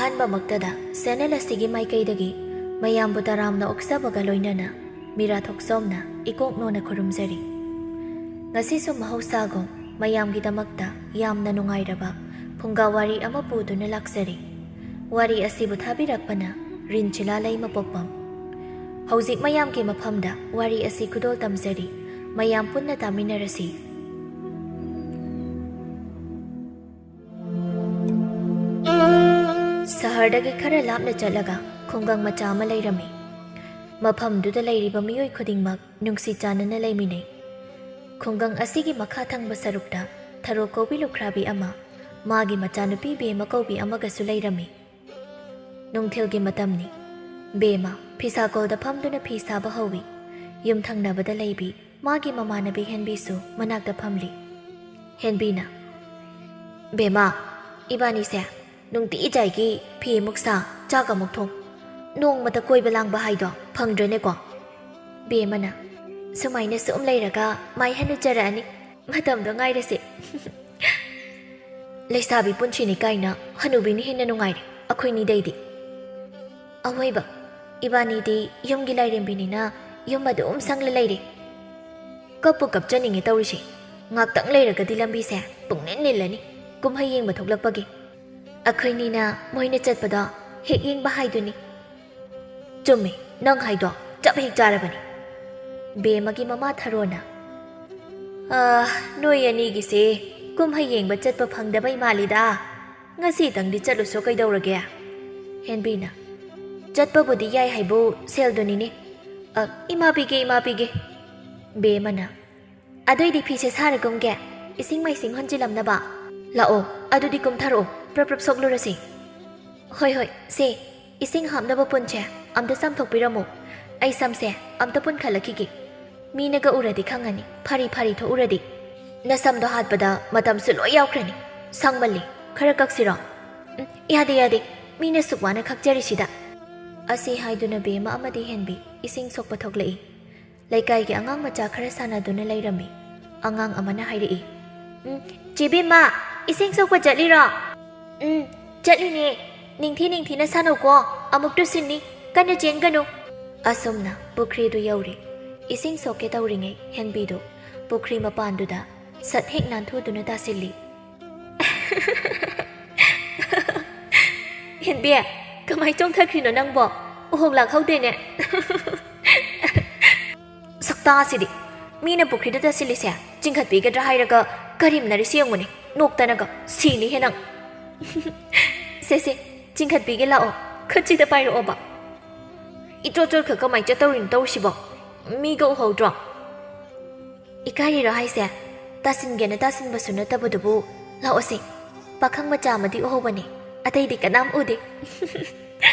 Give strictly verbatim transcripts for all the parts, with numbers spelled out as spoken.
ꯑꯍꯥꯟꯕꯃꯛꯇꯗ channel ꯑꯁꯤꯒꯤ ꯃꯥꯏꯀꯩꯗꯒꯤ ꯃꯌꯥꯝꯕꯨ ꯇꯔꯥꯝꯅ ꯑꯣꯛꯆꯕꯒ ꯂꯣꯏꯅꯅ ꯃꯤꯔꯥ ꯊꯣꯛꯆꯣꯝꯅ ꯏꯀꯣꯛ ꯅꯣꯟꯅ ꯈꯨꯔꯨꯝꯖꯔꯤ꯫ ꯉꯁꯤꯁꯨ ꯃꯍꯧꯁꯥꯒꯨꯝ ꯃꯌꯥꯝꯒꯤꯗꯃꯛꯇ ꯌꯥꯝꯅ ꯅꯨꯡꯉꯥꯏꯔꯕ ꯐꯨꯡꯒꯥ ꯋꯥꯔꯤ ꯑꯃ ꯄꯨꯗꯨꯅ ꯂꯥꯛꯆꯔꯤ꯫ ꯋꯥꯔꯤ ꯑꯁꯤꯕꯨ ꯊꯥꯕꯤꯔꯛꯄꯅ ꯔꯤꯟꯆꯤꯂꯥ ꯂꯩꯃꯄꯣꯛꯄꯝ꯫ ꯍꯧꯖꯤꯛ ꯃꯌꯥꯝꯒꯤ ꯃꯐꯝꯗ ꯋꯥꯔꯤ ꯑꯁꯤ ꯈꯨꯗꯣꯜ ꯇꯝꯖꯔꯤ꯫ ꯃꯌꯥꯝ ꯄꯨꯟꯅ ꯇꯥꯃꯤꯟꯅꯔꯁꯤ꯫ ꯁꯍꯔꯗꯒꯤ ꯈꯔ ꯂꯥꯞꯅ ꯆꯠꯂꯒ ꯈꯨꯡꯒꯪ ꯃꯆꯥ ꯑꯃ ꯂꯩꯔꯝꯃꯤ꯫ ꯃꯐꯝꯗꯨꯗ ꯂꯩꯔꯤꯕ ꯃꯤꯑꯣꯏ ꯈꯨꯗꯤꯡꯃꯛ ꯅꯨꯡꯁꯤ ꯆꯥꯟꯅꯅ ꯂꯩꯃꯤꯟꯅꯩ꯫ ꯈꯨꯡꯒꯪ ꯑꯁꯤꯒꯤ ꯃꯈꯥ ꯊꯪꯕ ꯁꯔꯨꯛꯇ ꯊꯔꯣ ꯀꯧꯕꯤ ꯂꯨꯈ꯭ꯔꯥꯕꯤ ꯑꯃ, ꯃꯥꯒꯤ ꯃꯆꯥꯅꯨꯄꯤ ꯕꯦꯃ ꯀꯧꯕꯤ ꯑꯃꯒꯁꯨ ꯂꯩꯔꯝꯃꯤ꯫ ꯅꯨꯡꯊꯤꯜꯒꯤ ꯃꯇꯝꯅꯤ꯫ ꯕꯦꯃ ꯐꯤꯁꯥꯀꯣꯜꯗ ꯐꯝꯗꯨꯅ ꯐꯤ ꯁꯥꯕ ꯍꯧꯏ꯫ ꯌꯨꯝꯊꯪꯅꯕꯗ ꯂꯩꯕꯤ ꯃꯥꯒꯤ ꯃꯃꯥꯟꯅꯕꯤ ꯍꯦꯟꯕꯤꯁꯨ ꯃꯅꯥꯛꯇ ꯐꯝꯂꯤ꯫ ꯍꯦꯟꯕꯤꯅ, "ꯕꯦꯃ, ꯏꯕꯥꯅꯤꯁꯦ ꯅꯨꯡꯇꯤ ꯏꯖꯥꯏꯒꯤ ꯐꯤ ꯑꯃꯨꯛ ꯁꯥ, ꯆꯥꯛ ꯑꯃꯨꯛ ꯊꯣꯡ, ꯅꯣꯡꯃꯇ ꯀꯣꯏꯕ ꯂꯥꯡꯕ ꯍꯥꯏꯗꯣ ꯐꯪꯗ꯭ꯔꯦꯅꯦꯀꯣ?" ꯕꯦꯃꯅ, "ꯁꯨꯃꯥꯏꯅ ꯁꯨꯝ ꯂꯩꯔꯒ ꯃꯥꯏ ꯍꯟꯅꯨꯖꯔꯛꯑꯅꯤ꯫ ꯃꯇꯝꯗꯣ ꯉꯥꯏꯔꯁꯦ꯫ ꯂꯩꯁꯥꯕꯤ ꯄꯨꯟꯁꯤꯅꯤ ꯀꯥꯏꯅ ꯍꯅꯨꯕꯤꯅ ꯍꯦꯟꯅ ꯅꯨꯡꯉꯥꯏꯔꯦ ꯑꯩꯈꯣꯏꯅꯤꯗꯩꯗꯤ꯫ ꯑꯋꯣꯏꯕ, ꯏꯕꯥꯅꯤꯗꯤ ꯌꯨꯝꯒꯤ ꯂꯥꯏꯔꯦꯝꯕꯤꯅꯤꯅ ꯌꯨꯝ ꯑꯗꯨꯝ ꯁꯪꯂ ꯂꯩꯔꯦ꯫ ꯀꯞꯄꯨ ꯀꯞꯆꯅꯤꯡꯉꯦ ꯇꯧꯔꯤꯁꯦ꯫ ꯉꯥꯛꯇꯪ ꯂꯩꯔꯒꯗꯤ ꯂꯝꯕꯤꯁꯦ ꯄꯨꯡꯅꯤꯜ ꯅꯤꯜꯂꯅꯤ, ꯀꯨꯝꯍꯩ ꯌꯦꯡꯕ ꯊꯣꯛꯂꯛꯄꯒꯤ꯫ ꯑꯩꯈꯣꯏꯅꯤꯅ ꯃꯣꯏꯅ ꯆꯠꯄꯗꯣ ꯍꯦꯛ ꯌꯦꯡꯕ ꯍꯥꯏꯗꯨꯅꯤ꯫" "ꯆꯨꯝꯃꯤ, ꯅꯪ ꯍꯥꯏꯗꯣ ꯆꯞ ꯍꯦꯛ ꯆꯥꯔꯕꯅꯤ꯫" ꯕꯦꯃꯒꯤ ꯃꯃꯥ ꯊꯔꯣꯅ, "ꯑꯥ, ꯅꯣꯏ ꯑꯅꯤꯒꯤꯁꯦ ꯀꯨꯝꯍꯩ ꯌꯦꯡꯕ ꯆꯠꯄ ꯐꯪꯗꯕꯩ ꯃꯥꯜꯂꯤꯗ꯫ ꯉꯁꯤꯇꯪꯗꯤ ꯆꯠꯂꯨꯁꯣ ꯀꯩꯗꯧꯔꯒꯦ?" ꯍꯦꯟꯕꯤꯅ, "ꯆꯠꯄꯕꯨꯗꯤ ꯌꯥꯏ ꯍꯥꯏꯕꯨ ꯁꯦꯜꯗꯨꯅꯤꯅꯦ꯫" "ꯑ, ꯏꯃꯥ ꯄꯤꯒꯦ, ꯏꯃꯥ ꯄꯤꯒꯦ꯫" ꯕꯦꯃꯅ, "ꯑꯗꯨꯏꯗꯤ ꯐꯤꯁꯦ ꯁꯥꯔꯒꯨꯝꯒꯦ, ꯏꯁꯤꯡ ꯃꯥꯏꯁꯤꯡ ꯍꯣꯟꯖꯤꯜꯂꯝꯅꯕ꯫ ꯂꯥꯛꯑꯣ, ꯑꯗꯨꯗꯤ ꯀꯨꯝꯊꯔꯛꯑꯣ, ꯄ꯭ꯔꯞ ꯄ꯭ꯔꯞ ꯁꯣꯛꯂꯨꯔꯁꯤ꯫" "ꯍꯣꯏ, ꯍꯣꯏ, ꯁꯦ, ꯏꯁꯤꯡ ꯍꯥꯞꯅꯕ ꯄꯨꯟꯁꯦ ꯑꯝꯇ ꯆꯥꯝꯊꯣꯛꯄꯤꯔꯝꯃꯨ꯫ ꯑꯩ ꯁꯝꯁꯦ ꯑꯝꯇ ꯄꯨꯟꯈꯠꯂꯛꯈꯤꯒꯦ꯫ ꯃꯤꯅꯒ ꯎꯔꯗꯤ ꯈꯪꯉꯅꯤ, ꯐꯥꯔꯤ ꯐꯥꯔꯤ ꯊꯣꯛꯎꯔꯗꯤ꯫ ꯅꯁꯝꯗꯣ ꯍꯥꯠꯄꯗ ꯃꯇꯝꯁꯨ ꯂꯣꯏ ꯌꯥꯎꯈ꯭ꯔꯅꯤ꯫ ꯁꯪꯃꯜꯂꯤ, ꯈꯔ ꯀꯛꯁꯤꯔꯣ?" "ꯎꯝ, ꯌꯥꯗꯦ, ꯌꯥꯗꯦ, ꯃꯤꯅ ꯁꯨꯛ ꯋꯥꯅ ꯈꯥꯛꯆꯔꯤꯁꯤꯗ꯫" ꯑꯁꯤ ꯍꯥꯏꯗꯨꯅ ꯕꯦꯃ ꯑꯃꯗꯤ ꯍꯦꯟꯕꯤ ꯏꯁꯤꯡ ꯁꯣꯛꯄ ꯊꯣꯛꯂꯛꯏ꯫ ꯂꯩꯀꯥꯏꯒꯤ ꯑꯉꯥꯡ ꯃꯆꯥ ꯈꯔ ꯁꯥꯟꯅꯗꯨꯅ ꯂꯩꯔꯝꯃꯤ꯫ ꯑꯉꯥꯡ ꯑꯃꯅ ꯍꯥꯏꯔꯛꯏ, "ꯎꯝ, ꯆꯦ ꯕꯦꯝꯃ, ꯏꯁꯤꯡ ꯁꯣꯛꯄ ꯆꯠꯂꯤꯔꯣ?" "ꯎꯝ, ꯆꯠꯂꯤꯅꯦ꯫ "ꯅꯤꯡꯊꯤ ꯅꯤꯡꯊꯤꯅ ꯁꯥꯟꯅꯧꯀꯣ, ꯑꯃꯨꯛ ꯇꯨꯁꯤꯟꯅꯤ, ꯀꯟꯅ ꯆꯦꯟꯒꯅꯨ"꯫ ꯑꯁꯨꯝꯅ ꯄꯨꯈ꯭ꯔꯤꯗꯨ ꯌꯧꯔꯦ꯫ ꯏꯁꯤꯡ ꯁꯣꯛꯀꯦ ꯇꯧꯔꯤꯉꯩ ꯍꯦꯟꯕꯤꯗꯨ ꯄꯨꯈ꯭ꯔꯤ ꯃꯄꯥꯟꯗꯨꯗ ꯁꯠ ꯍꯦꯛ ꯅꯥꯟꯊꯨꯗꯨꯅ ꯇꯥꯁꯤꯜꯂꯤ꯫ "ꯍꯦꯟꯕꯤ, ꯀꯃꯥꯏ ꯆꯣꯡꯊꯈ꯭ꯔꯤꯅꯣ ꯅꯪꯕꯣ? ꯎꯍꯧ ꯂꯥꯛꯍꯧꯗꯦꯅꯦ"꯫ "ꯁꯛꯇꯥꯁꯤꯗꯤ! ꯃꯤꯅ ꯄꯨꯈ꯭ꯔꯤꯗ ꯇꯥꯁꯤꯜꯂꯤꯁꯦ ꯆꯤꯡꯈꯠꯄꯤꯒꯗ꯭ꯔꯥ ꯍꯥꯏꯔꯒ ꯀꯔꯦꯝꯅꯔꯤꯁꯤ ꯌꯦꯡꯉꯨꯅꯦ, ꯅꯣꯛꯇꯅꯒ ꯁꯤꯅꯤꯍꯦ ꯅꯪ"꯫ "ꯁꯦ ꯁꯦ, ꯆꯤꯡꯈꯠꯄꯤꯒꯦ ꯂꯥꯛꯑꯣ, ꯈꯨꯠꯁꯤꯗ ꯄꯥꯏꯔꯛꯑꯣꯕ"꯫ "ꯏꯆꯣꯠ ꯆꯣꯠꯈ ꯀꯃꯥꯏ ꯆꯠꯇꯧꯔꯤꯅꯣ ꯇꯧꯔꯤꯁꯤꯕꯣ? ꯃꯤꯒ ꯎꯍꯧꯗ꯭ꯔꯣ?" "ꯏꯀꯥꯏꯔꯤꯔꯣ ꯍꯥꯏꯁꯦ? ꯇꯥꯁꯤꯟꯒꯦꯅ ꯇꯥꯁꯤꯟꯕꯁꯨ ꯅꯠꯇꯕꯗꯨꯕꯨ꯫ ꯂꯥꯛꯑꯣꯁꯦ, ꯄꯥꯈꯪ ꯃꯆꯥ ꯑꯃꯗꯤ ꯎꯍꯧꯕꯅꯦ, ꯑꯇꯩꯗꯤ ꯀꯅꯥꯝ ꯎꯗꯦ"꯫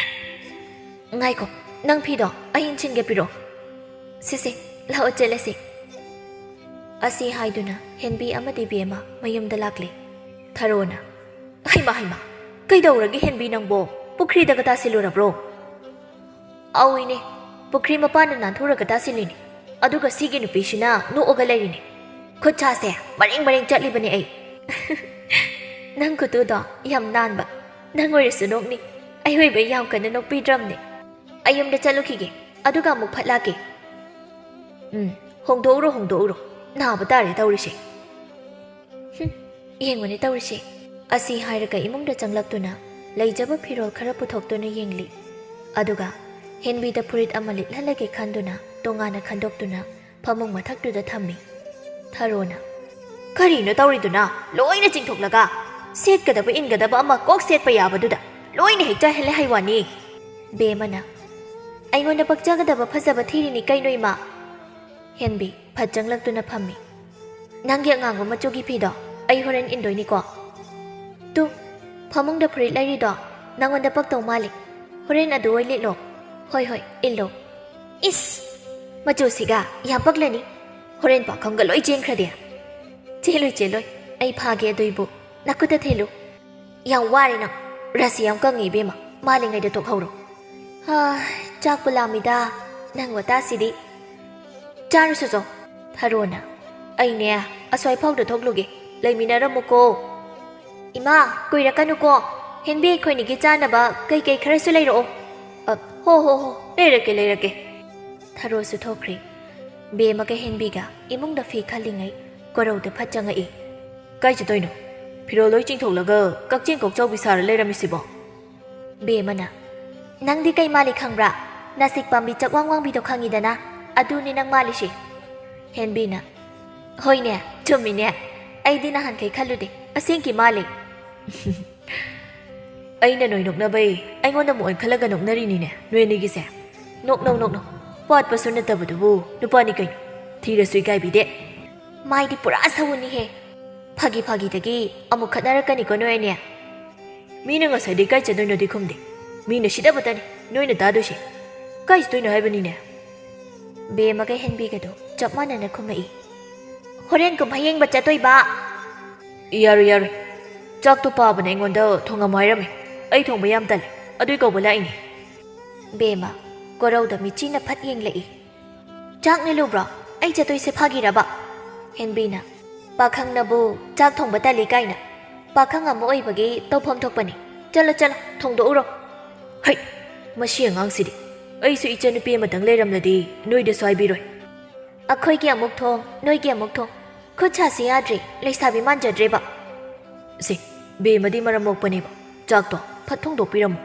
"ꯉꯥꯏꯈꯣ, ꯅꯪ ꯐꯤꯗꯣ ꯑꯩ ꯏꯟꯁꯤꯟꯒꯦ, ꯄꯤꯔꯣ"꯫ "ꯁꯦ ꯁꯦ, ꯂꯥꯛꯑꯣ ꯆꯠꯂꯁꯦ"꯫ ꯑꯁꯤ ꯍꯥꯏꯗꯨꯅ ꯍꯦꯟꯕꯤ ꯑꯃꯗꯤ ꯕꯦꯝꯃ ꯃꯌꯨꯝꯗ ꯂꯥꯛꯂꯦ꯫ ꯊꯔꯣꯅ, "ꯍꯩꯃꯥ ꯍꯩꯃꯥ, ꯀꯩꯗꯧꯔꯒꯦ ꯍꯦꯟꯕꯤ ꯅꯪꯕꯣ? ꯄꯨꯈ꯭ꯔꯤꯗꯒ ꯇꯥꯁꯤꯜꯂꯨꯔꯕ꯭ꯔꯣ?" "ꯑꯧ ꯏꯅꯦ, ꯄꯨꯈ꯭ꯔꯤ ꯃꯄꯥꯟꯗ ꯅꯥꯟꯊꯨꯔꯒ ꯇꯥꯁꯤꯜꯂꯤꯅꯦ꯫ ꯑꯗꯨꯒ ꯁꯤꯒꯤ ꯅꯨꯄꯤꯁꯤꯅ ꯅꯣꯛꯑꯒ ꯂꯩꯔꯤꯅꯦ꯫ ꯈꯨꯠꯁꯥꯁꯦ ꯃꯔꯦꯡ ꯃꯔꯦꯡ ꯆꯠꯂꯤꯕꯅꯦ ꯑꯩ"꯫ "ꯅꯪ ꯈꯨꯠꯇꯨꯗꯣ ꯌꯥꯝ ꯅꯥꯟꯕ꯫ ꯅꯪ ꯑꯣꯏꯔꯁꯨ ꯅꯣꯛꯅꯤ꯫ ꯑꯩ ꯑꯣꯏꯕ ꯌꯥꯝ ꯀꯟꯅ ꯅꯣꯛꯄꯤꯗ꯭ꯔꯕꯅꯦ꯫ ꯑꯩ ꯌꯨꯝꯗ ꯆꯠꯂꯨꯈꯤꯒꯦ, ꯑꯗꯨꯒ ꯑꯃꯨꯛ ꯐꯠ ꯂꯥꯛꯀꯦ"꯫ "ꯎꯝ, ꯍꯣꯡꯗꯣꯛꯎꯔꯣ, ꯍꯣꯡꯗꯣꯛꯎꯔꯣ꯫ ꯅꯥꯕ ꯇꯥꯔꯦ ꯇꯧꯔꯤꯁꯦ"꯫ "ꯍꯨꯝ, ꯌꯦꯡꯉꯨꯅꯦ ꯇꯧꯔꯤꯁꯦ"꯫ ꯑꯁꯤ ꯍꯥꯏꯔꯒ ꯏꯃꯨꯡꯗ ꯆꯪꯂꯛꯇꯨꯅ ꯂꯩꯖꯕ ꯐꯤꯔꯣꯜ ꯈꯔ ꯄꯨꯊꯣꯛꯇꯨꯅ ꯌꯦꯡꯂꯤ꯫ ꯑꯗꯨꯒ ꯍꯦꯟꯕꯤꯗ ꯐꯨꯔꯤꯠ ꯑꯃ ꯂꯤꯠꯍꯜꯂꯒꯦ ꯈꯟꯗꯨꯅ ꯇꯣꯉꯥꯟꯅ ꯈꯟꯗꯣꯛꯇꯨꯅ ꯐꯃꯨꯡ ꯃꯊꯛꯇꯨꯗ ꯊꯝꯃꯤ꯫ ꯊꯔꯣꯅ, "ꯀꯔꯤꯅꯣ ꯇꯧꯔꯤꯗꯨꯅ? ꯂꯣꯏꯅ ꯆꯤꯡꯊꯣꯛꯂꯒ ꯁꯦꯠꯀꯗꯕ ꯏꯟꯒꯗꯕ ꯑꯃ ꯀꯣꯛ ꯁꯦꯠꯄ ꯌꯥꯕꯗꯨꯗ ꯂꯣꯏꯅ ꯍꯦꯛ ꯆꯥꯏꯍꯜꯂꯦ ꯍꯥꯏ ꯋꯥꯅꯤ"꯫ ꯕꯦꯝꯃꯅ, "ꯑꯩꯉꯣꯟꯗ ꯄꯛꯆꯒꯗꯕ ꯐꯖꯕ ꯊꯤꯔꯤꯅꯤ ꯀꯩꯅꯣ, ꯏꯃꯥ"꯫ ꯍꯦꯟꯕꯤ ꯐꯠ ꯆꯪꯂꯛꯇꯨꯅ ꯐꯝꯃꯤ꯫ "ꯅꯪꯒꯤ ꯑꯉꯥꯡꯕ ꯃꯆꯨꯒꯤ ꯐꯤꯗꯣ ꯑꯩ ꯍꯣꯔꯦꯟ ꯏꯟꯗꯣꯏꯅꯤꯀꯣ꯫ ꯇꯨ, ꯐꯃꯨꯡꯗ ꯐꯨꯔꯤꯠ ꯂꯩꯔꯤꯗꯣ ꯅꯪꯉꯣꯟꯗ ꯄꯛꯇꯧ ꯃꯥꯜꯂꯤ꯫ ꯍꯣꯔꯦꯟ ꯑꯗꯨ ꯑꯣꯏ ꯂꯤꯠꯂꯣ꯫ ꯍꯣꯏ, ꯍꯣꯏ, ꯏꯜꯂꯣ꯫ ꯏꯁ! ꯃꯆꯨꯁꯤꯒ ꯌꯥꯝ ꯄꯛꯂꯅꯤ꯫ ꯍꯣꯔꯦꯟ ꯄꯥꯈꯪꯒ ꯂꯣꯏ ꯆꯦꯟꯈ꯭ꯔꯗꯤ"꯫ "ꯆꯦꯜꯂꯣꯏ, ꯆꯦꯜꯂꯣꯏ꯫ ꯑꯩ ꯐꯥꯒꯦ ꯑꯗꯨꯏꯕꯨ꯫ ꯅꯈꯨꯠꯇ ꯊꯤꯜꯂꯨ"꯫ "ꯌꯥꯝ ꯋꯥꯔꯦ ꯅꯪ꯫ ꯔꯥꯁꯤ ꯌꯥꯝ ꯀꯪꯉꯤ ꯏꯕꯦꯝꯃ꯫ ꯃꯥꯜꯂꯤꯉꯩꯗ ꯇꯣꯛꯍꯧꯔꯣ"꯫ "ꯍꯥ, ꯆꯥꯛꯄꯨ ꯂꯥꯝꯃꯤꯗ꯫ ꯅꯪ ꯋꯥꯇꯥꯁꯤꯗꯤ"꯫ "ꯆꯥꯔꯨꯁꯣ ꯆꯣ"꯫ ꯊꯔꯣꯅ, "ꯑꯩꯅꯦ ꯑꯁ꯭ꯋꯥꯏꯐꯥꯎꯗ ꯊꯣꯛꯂꯨꯒꯦ꯫ ꯂꯩꯃꯤꯟꯅꯔꯝꯃꯨꯀꯣ"꯫ "ꯏꯃꯥ, ꯀꯨꯏꯔꯛꯀꯅꯨꯀꯣ"꯫ "ꯍꯦꯟꯕꯤ, ꯑꯩꯈꯣꯏꯅꯤꯒꯤ ꯆꯥꯅꯕ ꯀꯩꯀꯩ ꯈꯔꯁꯨ ꯂꯩꯔꯛꯑꯣ꯫" "ꯑ, ꯍꯣ, ꯍꯣ, ꯍꯣ, ꯂꯩꯔꯛꯀꯦ, ꯂꯩꯔꯛꯀꯦ꯫" ꯊꯔꯣꯁꯨ ꯊꯣꯛꯈ꯭ꯔꯦ꯫ ꯕꯦꯝꯃꯒ ꯍꯦꯟꯕꯤꯒ ꯏꯃꯨꯡꯗ ꯐꯤ ꯈꯜꯂꯤꯉꯩ ꯀꯣꯔꯧꯗ ꯐꯠ ꯆꯪꯉꯛꯏ꯫ "ꯀꯥꯏ ꯆꯠꯇꯣꯏꯅꯣ? ꯐꯤꯔꯣꯜ ꯂꯣꯏ ꯆꯤꯡꯊꯣꯛꯂꯒ ꯀꯛꯆꯦꯡ ꯀꯣꯛꯆꯥꯎꯕꯤ ꯁꯥꯔ ꯂꯩꯔꯝꯃꯤꯁꯤꯕꯣ?" ꯕꯦꯝꯃꯅ, "ꯅꯪꯗꯤ ꯀꯩ ꯃꯥꯜꯂꯤ ꯈꯪꯕ꯭ꯔꯥ? ꯅꯥꯁꯤꯛ ꯄꯥꯝꯕꯤ ꯆꯛꯋꯥꯡ ꯋꯥꯡꯕꯤꯗꯣ ꯈꯪꯉꯤꯗꯅ? ꯑꯗꯨꯅꯤ ꯅꯪ ꯃꯥꯜꯂꯤꯁꯦ꯫" ꯍꯦꯟꯕꯤꯅ, "ꯍꯣꯏꯅꯦ, ꯆꯨꯝꯃꯤꯅꯦ꯫ ꯑꯩꯗꯤ ꯅꯍꯥꯟꯈꯩ ꯈꯜꯂꯨꯗꯦ, ꯑꯁꯦꯡꯀꯤ ꯃꯥꯜꯂꯦ꯫" "ꯑꯩꯅ ꯅꯣꯏ ꯅꯣꯛꯅꯕꯩ ꯑꯩꯉꯣꯟꯗ ꯑꯃꯨꯛ ꯑꯣꯟꯈꯠꯂꯒ ꯅꯣꯛꯅꯔꯤꯅꯤꯅꯦ ꯅꯣꯏ ꯑꯅꯤꯒꯤꯁꯦ꯫ ꯅꯣꯛꯅꯧ, ꯅꯣꯛꯅꯧ꯫ ꯋꯥꯠꯄꯁꯨ ꯅꯠꯇꯕꯗꯨꯕꯨ ꯅꯨꯄꯥꯅꯤ ꯀꯩꯅꯣ꯫ ꯊꯤꯔꯁꯨ ꯏꯀꯥꯏꯕꯤꯗꯦ꯫" "ꯃꯥꯏꯗꯤ ꯄꯨꯔꯥ ꯁꯎꯟꯅꯤꯍꯦ꯫ ꯐꯥꯒꯤ ꯐꯥꯒꯤꯗꯒꯤ ꯑꯃꯨꯛ ꯈꯠꯅꯔꯛꯀꯅꯤꯀꯣ ꯅꯣꯏ ꯑꯅꯤ꯫" "ꯃꯤꯅ ꯉꯁꯥꯏꯗꯩ ꯀꯥꯏ ꯆꯠꯇꯣꯏꯅꯣꯗꯤ ꯈꯨꯝꯗꯦ꯫ ꯃꯤꯅ ꯁꯤꯗꯕꯇꯅꯤ ꯅꯣꯏꯅ ꯇꯥꯗꯣꯏꯁꯦ꯫ ꯀꯥꯏ ꯆꯠꯇꯣꯏꯅꯣ ꯍꯥꯏꯕꯅꯤꯅꯦ?" ꯕꯦꯝꯃꯒ ꯍꯦꯟꯕꯤꯒꯗꯣ ꯆꯞ ꯃꯥꯟꯅꯅ ꯈꯨꯝꯃꯛꯏ꯫ "ꯍꯣꯔꯦꯟ ꯀꯨꯝꯍꯩ ꯌꯦꯡꯕ ꯆꯠꯇꯣꯏꯕ꯫" "ꯌꯥꯔꯣꯏ, ꯌꯥꯔꯣꯏ꯫ ꯆꯥꯛꯇꯣ ꯄꯥꯕꯅ ꯑꯩꯉꯣꯟꯗ ꯊꯣꯡꯉꯝꯃꯣ ꯍꯥꯏꯔꯝꯃꯦ꯫ ꯑꯩ ꯊꯣꯡꯕ ꯌꯥꯝ ꯇꯜꯂꯦ꯫ ꯑꯗꯨꯏ ꯀꯧꯕ ꯂꯥꯛꯏꯅꯦ꯫" ꯕꯦꯝꯃ ꯀꯣꯔꯧꯗ ꯃꯤꯠꯆꯤꯅ ꯐꯠ ꯌꯦꯡꯂꯛꯏ꯫ "ꯆꯥꯛ ꯅꯤꯜꯂꯨꯕ꯭ꯔꯣ? ꯑꯩ ꯆꯠꯇꯣꯏꯁꯦ ꯐꯥꯒꯤꯔꯕ?" ꯍꯦꯟꯕꯤꯅ, "ꯄꯥꯈꯪꯅꯕꯨ ꯆꯥꯛ ꯊꯣꯡꯕ ꯇꯜꯂꯤ ꯀꯥꯏꯅ꯫ ꯄꯥꯈꯪ ꯑꯃ ꯑꯣꯏꯕꯒꯤ ꯇꯧꯐꯝ ꯊꯣꯛꯄꯅꯤ꯫ ꯆꯠꯂꯣ, ꯆꯠꯂꯣ, ꯊꯣꯡꯗꯣꯛꯎꯔꯣ꯫" "ꯍꯩ! ꯃꯁꯤ ꯑꯉꯥꯡꯁꯤꯗꯤ꯫ ꯑꯩꯁꯨ ꯏꯆꯟꯅꯨꯄꯤ ꯑꯃꯇꯪ ꯂꯩꯔꯝꯂꯗꯤ ꯅꯣꯏꯗꯁꯨ ꯍꯥꯏꯕꯤꯔꯣꯏ꯫" "ꯑꯩꯈꯣꯏꯒꯤ ꯑꯃꯨꯛ ꯊꯣꯡ, ꯅꯣꯏꯒꯤ ꯑꯃꯨꯛ ꯊꯣꯡ꯫ ꯈꯨꯠ ꯁꯥꯁꯤ ꯌꯥꯗ꯭ꯔꯦ, ꯂꯩꯁꯥꯕꯤ ꯃꯥꯟꯖꯗ꯭ꯔꯦꯕ꯫" "ꯁꯦ, ꯕꯦꯝꯃꯗꯤ ꯃꯔꯝ ꯃꯣꯛꯄꯅꯦꯕ꯫ ꯆꯥꯛꯇꯣ ꯐꯠ ꯊꯣꯡꯗꯣꯛꯄꯤꯔꯝꯃꯣ꯫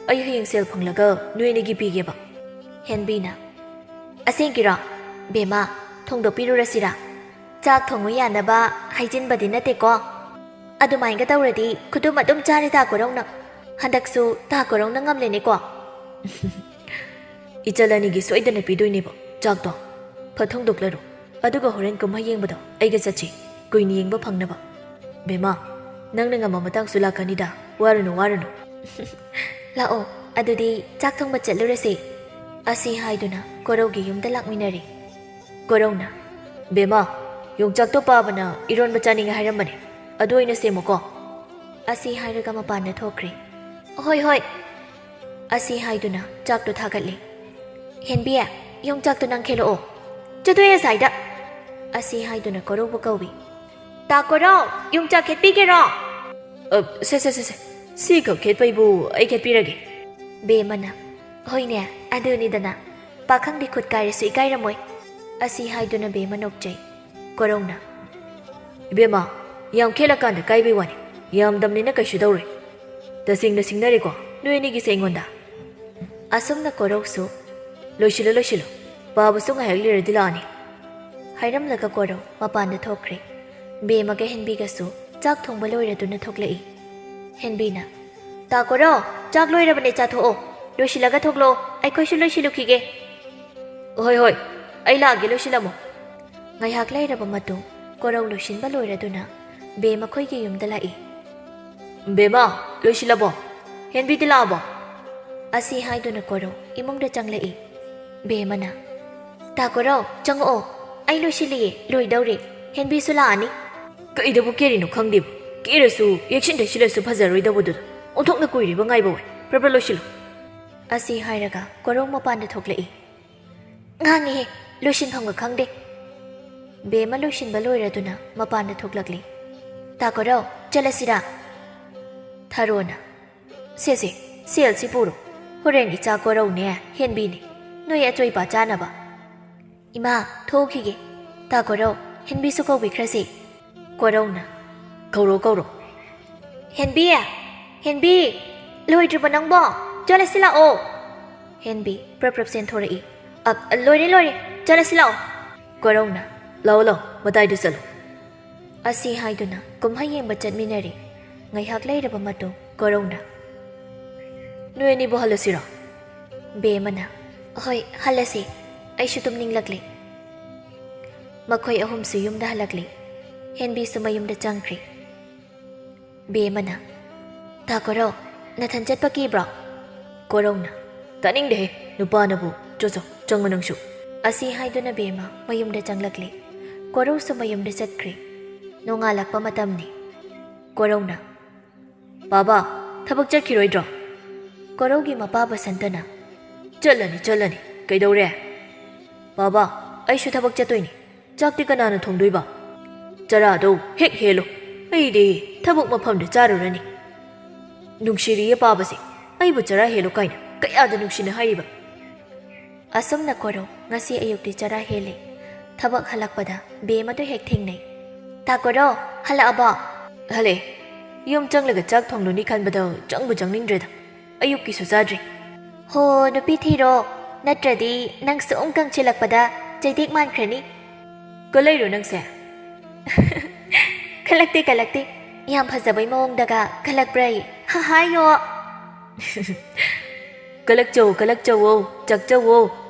ꯑꯩ ꯍꯌꯦꯡ ꯁꯦꯜ ꯐꯪꯂꯒ ꯅꯣꯏ ꯑꯅꯤꯒꯤ ꯄꯤꯒꯦꯕ꯫" ꯍꯦꯟꯕꯤꯅ, "ꯑꯁꯦꯡꯀꯤꯔꯣ? ꯕꯦꯝꯃ, ꯊꯣꯡꯗꯣꯛꯄꯤꯔꯨꯔꯁꯤꯔꯥ? ꯆꯥꯛ ꯊꯣꯡꯉꯨ ꯌꯥꯅꯕ ꯍꯥꯏꯖꯤꯟꯕꯗꯤ ꯅꯠꯇꯦꯀꯣ? ꯑꯗꯨꯃꯥꯏꯅꯒ ꯇꯧꯔꯗꯤ ꯈꯨꯗꯨꯝ ꯑꯗꯨꯝ ꯆꯥꯔꯦ ꯇꯥ ꯀꯣꯔꯧꯅ꯫ ꯍꯟꯗꯛꯁꯨ ꯇꯥ ꯀꯣꯔꯧꯅ ꯉꯝꯂꯦꯅꯦꯀꯣ꯫" "ꯏꯆꯜ ꯑꯅꯤꯒꯤ ꯁꯣꯏꯗꯅ ꯄꯤꯗꯣꯏꯅꯦꯕ ꯆꯥꯛꯇꯣ꯫ ꯐꯠ ꯊꯣꯡꯗꯣꯛꯂꯔꯣ꯫ ꯑꯗꯨꯒ ꯍꯣꯔꯦꯟ ꯀꯨꯝꯍꯩ ꯌꯦꯡꯕꯗꯣ ꯑꯩꯒ ꯆꯠꯁꯤ, ꯀꯨꯏꯅ ꯌꯦꯡꯕ ꯐꯪꯅꯕ꯫ ꯕꯦꯝꯃ, ꯅꯪꯅ ꯉꯝꯕ ꯃꯇꯥꯡꯁꯨ ꯂꯥꯛꯀꯅꯤꯗ, ꯋꯥꯔꯨꯅꯨ, ꯋꯥꯔꯨꯅꯨ꯫" "ꯂꯥꯛꯑꯣ, ꯑꯗꯨꯗꯤ ꯆꯥꯛ ꯊꯣꯡꯕ ꯆꯠꯂꯨꯔꯁꯦ꯫" ꯑꯁꯤ ꯍꯥꯏꯗꯨꯅ ꯀꯣꯔꯧꯒꯤ ꯌꯨꯝꯗ ꯂꯥꯛꯃꯤꯟꯅꯔꯦ꯫ ꯀꯣꯔꯧꯅ, "ꯕꯦꯝꯃ, ꯌꯣꯡꯆꯥꯛꯇꯣ ꯄꯥꯕꯅ ꯏꯔꯣꯟꯕ ꯆꯥꯅꯤꯡꯉꯦ ꯍꯥꯏꯔꯝꯕꯅꯦ, ꯑꯗꯨ ꯑꯣꯏꯅ ꯁꯦꯝꯃꯨꯀꯣ꯫" ꯑꯁꯤ ꯍꯥꯏꯔꯒ ꯃꯄꯥꯟꯗ ꯊꯣꯛꯈ꯭ꯔꯦ꯫ "ꯍꯣꯏ, ꯍꯣꯏ꯫" ꯑꯁꯤ ꯍꯥꯏꯗꯨꯅ ꯆꯥꯛꯇꯣ ꯊꯥꯒꯠꯂꯦ꯫ "ꯍꯦꯟꯕꯤ, ꯌꯣꯡꯆꯥꯛꯇꯣ ꯅꯪ ꯈꯦꯠꯂꯛꯑꯣ꯫" "ꯆꯠꯊꯣꯛꯑꯦ ꯑꯁꯥꯏꯗ꯫" ꯑꯁꯤ ꯍꯥꯏꯗꯨꯅ ꯀꯣꯔꯧꯕꯨ ꯀꯧꯏ꯫ "ꯇꯥ ꯀꯣꯔꯧ, ꯌꯣꯡꯆꯥꯛ ꯈꯦꯠꯄꯤꯒꯦꯔꯣ?" "ꯑ, ꯁꯦ, ꯁꯦ, ꯁꯦ, ꯁꯦ꯫ "ꯁꯤꯈꯛ ꯈꯦꯠꯄꯩꯕꯨ ꯑꯩ ꯈꯦꯠꯄꯤꯔꯒꯦ?" ꯕꯦꯝꯃꯅ, "ꯍꯣꯏꯅꯦ, ꯑꯗꯨꯅꯤꯗꯅ꯫ ꯄꯥꯈꯪꯗꯤ ꯈꯨꯠ ꯀꯥꯏꯔꯁꯨ ꯏꯀꯥꯏꯔꯝꯃꯣꯏ"꯫ ꯑꯁꯤ ꯍꯥꯏꯗꯨꯅ ꯕꯦꯝꯃ ꯅꯣꯛꯆꯩ꯫ ꯀꯣꯔꯧꯅ, "ꯏꯕꯦꯝꯃ, ꯌꯥꯝ ꯈꯦꯠꯂꯀꯥꯟꯗ ꯀꯥꯏꯕꯩ ꯋꯥꯅꯤ꯫ ꯌꯥꯝꯗꯝꯅꯤꯅ ꯀꯩꯁꯨ ꯇꯧꯔꯣꯏ꯫ ꯇꯁꯦꯡꯅ ꯁꯤꯡꯅꯔꯦꯀꯣ ꯅꯣꯏ ꯑꯅꯤꯒꯤꯁꯦ ꯑꯩꯉꯣꯟꯗ?" ꯑꯁꯨꯝꯅ ꯀꯣꯔꯧꯁꯨ "ꯂꯣꯏꯁꯤꯜꯂꯣ, ꯂꯣꯏꯁꯤꯜꯂꯣ꯫ ꯄꯥꯕꯁꯨ ꯉꯥꯏꯍꯥꯛ ꯂꯩꯔꯗꯤ ꯂꯥꯛꯑꯅꯤ" ꯍꯥꯏꯔꯝꯂꯒ ꯀꯣꯔꯧ ꯃꯄꯥꯟꯗ ꯊꯣꯛꯈ꯭ꯔꯦ꯫ ꯕꯦꯝꯃꯒ ꯍꯦꯟꯕꯤꯒꯁꯨ ꯆꯥꯛ ꯊꯣꯡꯕ ꯂꯣꯏꯔꯗꯨꯅ ꯊꯣꯛꯂꯛꯏ꯫ ꯍꯦꯟꯕꯤꯅ, "ꯇꯥ ꯀꯣꯔꯧ, ꯆꯥꯛ ꯂꯣꯏꯔꯕꯅꯦ, ꯆꯥꯊꯣꯛꯑꯣ꯫ ꯂꯣꯏꯁꯤꯜꯂꯒ ꯊꯣꯛꯂꯛꯑꯣ, ꯑꯩꯈꯣꯏꯁꯨ ꯂꯣꯏꯁꯤꯜꯂꯨꯈꯤꯒꯦ"꯫ "ꯍꯣꯏ, ꯍꯣꯏ, ꯑꯩ ꯂꯥꯛꯑꯒꯦ, ꯂꯣꯏꯁꯤꯜꯂꯝꯃꯣ"꯫ ꯉꯥꯏꯍꯥꯛ ꯂꯩꯔꯕ ꯃꯇꯨꯡ ꯀꯣꯔꯧ ꯂꯣꯏꯁꯤꯟꯕ ꯂꯣꯏꯔꯗꯨꯅ ꯕꯦꯝ ꯃꯈꯣꯏꯒꯤ ꯌꯨꯝꯗ ꯂꯥꯛꯏ꯫ "ꯕꯦꯝꯃ, ꯂꯣꯏꯁꯤꯜꯂꯕꯣ? ꯍꯦꯟꯕꯤꯗꯤ ꯂꯥꯛꯑꯕꯣ?" ꯑꯁꯤ ꯍꯥꯏꯗꯨꯅ ꯀꯣꯔꯧ ꯏꯃꯨꯡꯗ ꯆꯪꯂꯛꯏ꯫ ꯕꯦꯝꯃꯅ, "ꯇꯥ ꯀꯣꯔꯧ, ꯆꯪꯉꯛꯑꯣ꯫ ꯑꯩ ꯂꯣꯏꯁꯤꯜꯂꯤꯌꯦ, ꯂꯣꯏꯗꯧꯔꯦ꯫ ꯍꯦꯟꯕꯤꯁꯨ ꯂꯥꯛꯑꯅꯤ"꯫ "ꯀꯩꯗꯕꯨ ꯀꯦꯔꯤꯅꯣ ꯈꯪꯗꯦꯕ꯫ ꯀꯦꯔꯁꯨ ꯌꯦꯛꯁꯤꯟ ꯊꯛꯁꯤꯜꯂꯁꯨ ꯐꯖꯔꯣꯏꯗꯧꯕꯗꯨꯗ꯫ ꯑꯣꯟꯊꯣꯛꯅ ꯀꯨꯏꯔꯤꯕ ꯉꯥꯏꯕ ꯋꯥꯏ꯫ ꯄ꯭ꯔꯞ ꯄ꯭ꯔꯞ ꯂꯣꯏꯁꯤꯜꯂꯨ"꯫ ꯑꯁꯤ ꯍꯥꯏꯔꯒ ꯀꯣꯔꯧ ꯃꯄꯥꯟꯗ ꯊꯣꯛꯂꯛꯏ꯫ "ꯉꯥꯡꯉꯤꯍꯦ, ꯂꯣꯏꯁꯤꯟꯐꯝꯒ ꯈꯪꯗꯦ"꯫ ꯕꯦꯝꯃ ꯂꯣꯏꯁꯤꯟꯕ ꯂꯣꯏꯔꯗꯨꯅ ꯃꯄꯥꯟꯗ ꯊꯣꯛꯂꯛꯂꯤ꯫ "ꯇꯥ ꯀꯣꯔꯧ, ꯆꯠꯂꯁꯤꯔꯥ?" ꯊꯥꯔꯣꯅ, "ꯁꯦ ꯁꯦ, ꯁꯦꯜꯁꯤ ꯄꯨꯔꯣ꯫ ꯍꯣꯔꯦꯟ ꯏꯆꯥ ꯀꯣꯔꯧꯅꯦ ꯍꯦꯟꯕꯤꯅꯦ ꯅꯣꯏ ꯑꯆꯣꯏꯄꯥ ꯆꯥꯅꯕ"꯫ "ꯏꯃꯥ, ꯊꯣꯛꯎꯈꯤꯒꯦ꯫ ꯇꯥ ꯀꯣꯔꯧ, ꯍꯦꯟꯕꯤꯁꯨ ꯀꯧꯕꯤꯈ꯭ꯔꯁꯤ"꯫ ꯀꯣꯔꯧꯅ, "ꯀꯧꯔꯣ, ꯀꯧꯔꯣ"꯫ "ꯍꯦꯟꯕꯤ! ꯍꯦꯟꯕꯤ! ꯂꯣꯏꯗ꯭ꯔꯤꯕꯣ ꯅꯪꯕꯣ? ꯆꯠꯂꯁꯤ ꯂꯥꯛꯑꯣ"꯫ ꯍꯦꯟꯕꯤ ꯄ꯭ꯔꯞ ꯄ꯭ꯔꯞ ꯆꯦꯟꯊꯣꯔꯛꯏ꯫ "ꯑ, ꯑ, ꯂꯣꯏꯔꯦ, ꯂꯣꯏꯔꯦ꯫ ꯆꯠꯂꯁꯤ ꯂꯥꯛꯑꯣ"꯫ ꯀꯣꯔꯧꯅ, "ꯂꯥꯛꯑꯣ, ꯂꯥꯛꯑꯣ, ꯃꯇꯥꯏꯗ ꯆꯠꯂꯣ"꯫ ꯑꯁꯤ ꯍꯥꯏꯗꯨꯅ ꯀꯨꯝꯍꯩ ꯌꯦꯡꯕ ꯆꯠꯃꯤꯟꯅꯔꯦ꯫ ꯉꯥꯏꯍꯥꯛ ꯂꯩꯔꯕ ꯃꯇꯨꯡ ꯀꯣꯔꯧꯅ, "ꯅꯣꯏ ꯑꯅꯤꯕꯨ ꯍꯜꯂꯁꯤꯔꯣ?" ꯕꯦꯝꯃꯅ, "ꯍꯣꯏ, ꯍꯜꯂꯁꯤ꯫ ꯑꯩꯁꯨ ꯇꯨꯝꯅꯤꯡꯂꯛꯂꯦ"꯫ ꯃꯈꯣꯏ ꯑꯍꯨꯝꯁꯨ ꯌꯨꯝꯗ ꯍꯜꯂꯛꯂꯦ꯫ ꯍꯦꯟꯕꯤꯁꯨ ꯃꯌꯨꯝꯗ ꯆꯪꯈ꯭ꯔꯦ꯫ ꯕꯦꯝꯃꯅ, "ꯇꯥ ꯀꯣꯔꯧ, ꯅꯊꯟ ꯆꯠꯄ ꯀꯤꯕ꯭ꯔꯣ?" ꯀꯣꯔꯧꯅ, "ꯇꯥꯅꯤꯡꯗꯦꯍꯦ, ꯅꯨꯄꯥꯅꯕꯨ꯫ ꯆꯣ ꯆꯣ, ꯆꯪꯉꯣ ꯅꯪꯁꯨ"꯫ ꯑꯁꯤ ꯍꯥꯏꯗꯨꯅ ꯕꯦꯝꯃ ꯃꯌꯨꯝꯗ ꯆꯪꯂꯛꯂꯦ꯫ ꯀꯣꯔꯧꯁꯨ ꯃꯌꯨꯝꯗ ꯆꯠꯈ꯭ꯔꯦ꯫ ꯅꯣꯡꯉꯥꯜꯂꯛꯄ ꯃꯇꯝꯅꯤ꯫ ꯀꯣꯔꯧꯅ, "ꯄꯥꯕ, ꯊꯕꯛ ꯆꯠꯈꯤꯔꯣꯏꯗ꯭ꯔꯣ?" ꯀꯣꯔꯧꯒꯤ ꯃꯄꯥ ꯕꯁꯟꯇꯅ, "ꯆꯠꯂꯅꯤ, ꯆꯠꯂꯅꯤ꯫ ꯀꯩꯗꯧꯔꯦ?" "ꯄꯥꯕ, ꯑꯩꯁꯨ ꯊꯕꯛ ꯆꯠꯇꯣꯏꯅꯤ꯫ ꯆꯥꯛꯇꯤ ꯀꯅꯥꯅ ꯊꯣꯡꯗꯣꯏꯕ?" "ꯆꯔꯥꯗꯣ ꯍꯦꯛ ꯍꯦꯜꯂꯣ꯫ ꯑꯩꯗꯤ ꯊꯕꯛ ꯃꯐꯝꯗ ꯆꯥꯔꯨꯔꯅꯤ"꯫ ꯅꯨꯡꯁꯤꯔꯤꯌꯦ ꯄꯥꯕꯁꯦ, ꯑꯩꯕꯨ ꯆꯔꯥ ꯍꯦꯜꯂꯨ ꯀꯥꯏꯅ ꯀꯌꯥꯗ ꯅꯨꯡꯁꯤꯅ ꯍꯥꯏꯔꯤꯕ? ꯑꯁꯨꯝꯅ ꯀꯣꯔꯧ ꯉꯁꯤ ꯑꯌꯨꯛꯇꯤ ꯆꯔꯥ ꯍꯦꯜꯂꯦ꯫ ꯊꯕꯛ ꯍꯜꯂꯛꯄꯗ ꯕꯦꯝ ꯑꯗꯨ ꯍꯦꯛ ꯊꯦꯡꯅꯩ꯫ "ꯇꯥ ꯀꯣꯔꯧ, ꯍꯜꯂꯛꯑꯕꯣ?" "ꯍꯜꯂꯛꯑꯦ꯫ ꯌꯨꯝ ꯆꯪꯂꯒ ꯆꯥꯛ ꯊꯣꯡꯂꯨꯅꯤ ꯈꯟꯕꯗ ꯆꯪꯕꯨ ꯆꯪꯅꯤꯡꯗ꯭ꯔꯦꯗ꯫ ꯑꯌꯨꯛꯀꯤꯁꯨ ꯆꯥꯗ꯭ꯔꯤ꯫" "ꯍꯣ, ꯅꯨꯄꯤ ꯊꯤꯔꯣ, ꯅꯠꯇ꯭ꯔꯗꯤ ꯅꯪ ꯁꯨꯝ ꯀꯪꯁꯤꯜꯂꯛꯄꯗ ꯆꯩꯇꯦꯛ ꯃꯥꯟꯈ꯭ꯔꯅꯤ꯫" "ꯀꯜꯂꯛꯏꯔꯣ ꯅꯪꯁꯦ?" "ꯀꯜꯂꯛꯇꯦ, ꯀꯜꯂꯛꯇꯦ꯫ ꯌꯥꯝ ꯐꯖꯕꯩ ꯃꯑꯣꯡꯗꯒ ꯀꯜꯂꯛꯄ꯭ꯔꯥꯌꯦ꯫ ꯍꯥ, ꯍꯥꯏꯌꯣ꯫" "ꯀꯜꯂꯛꯆꯧ, ꯀꯜꯂꯛꯆꯧꯋꯣ, ꯆꯥꯛꯆꯧꯋꯣ꯫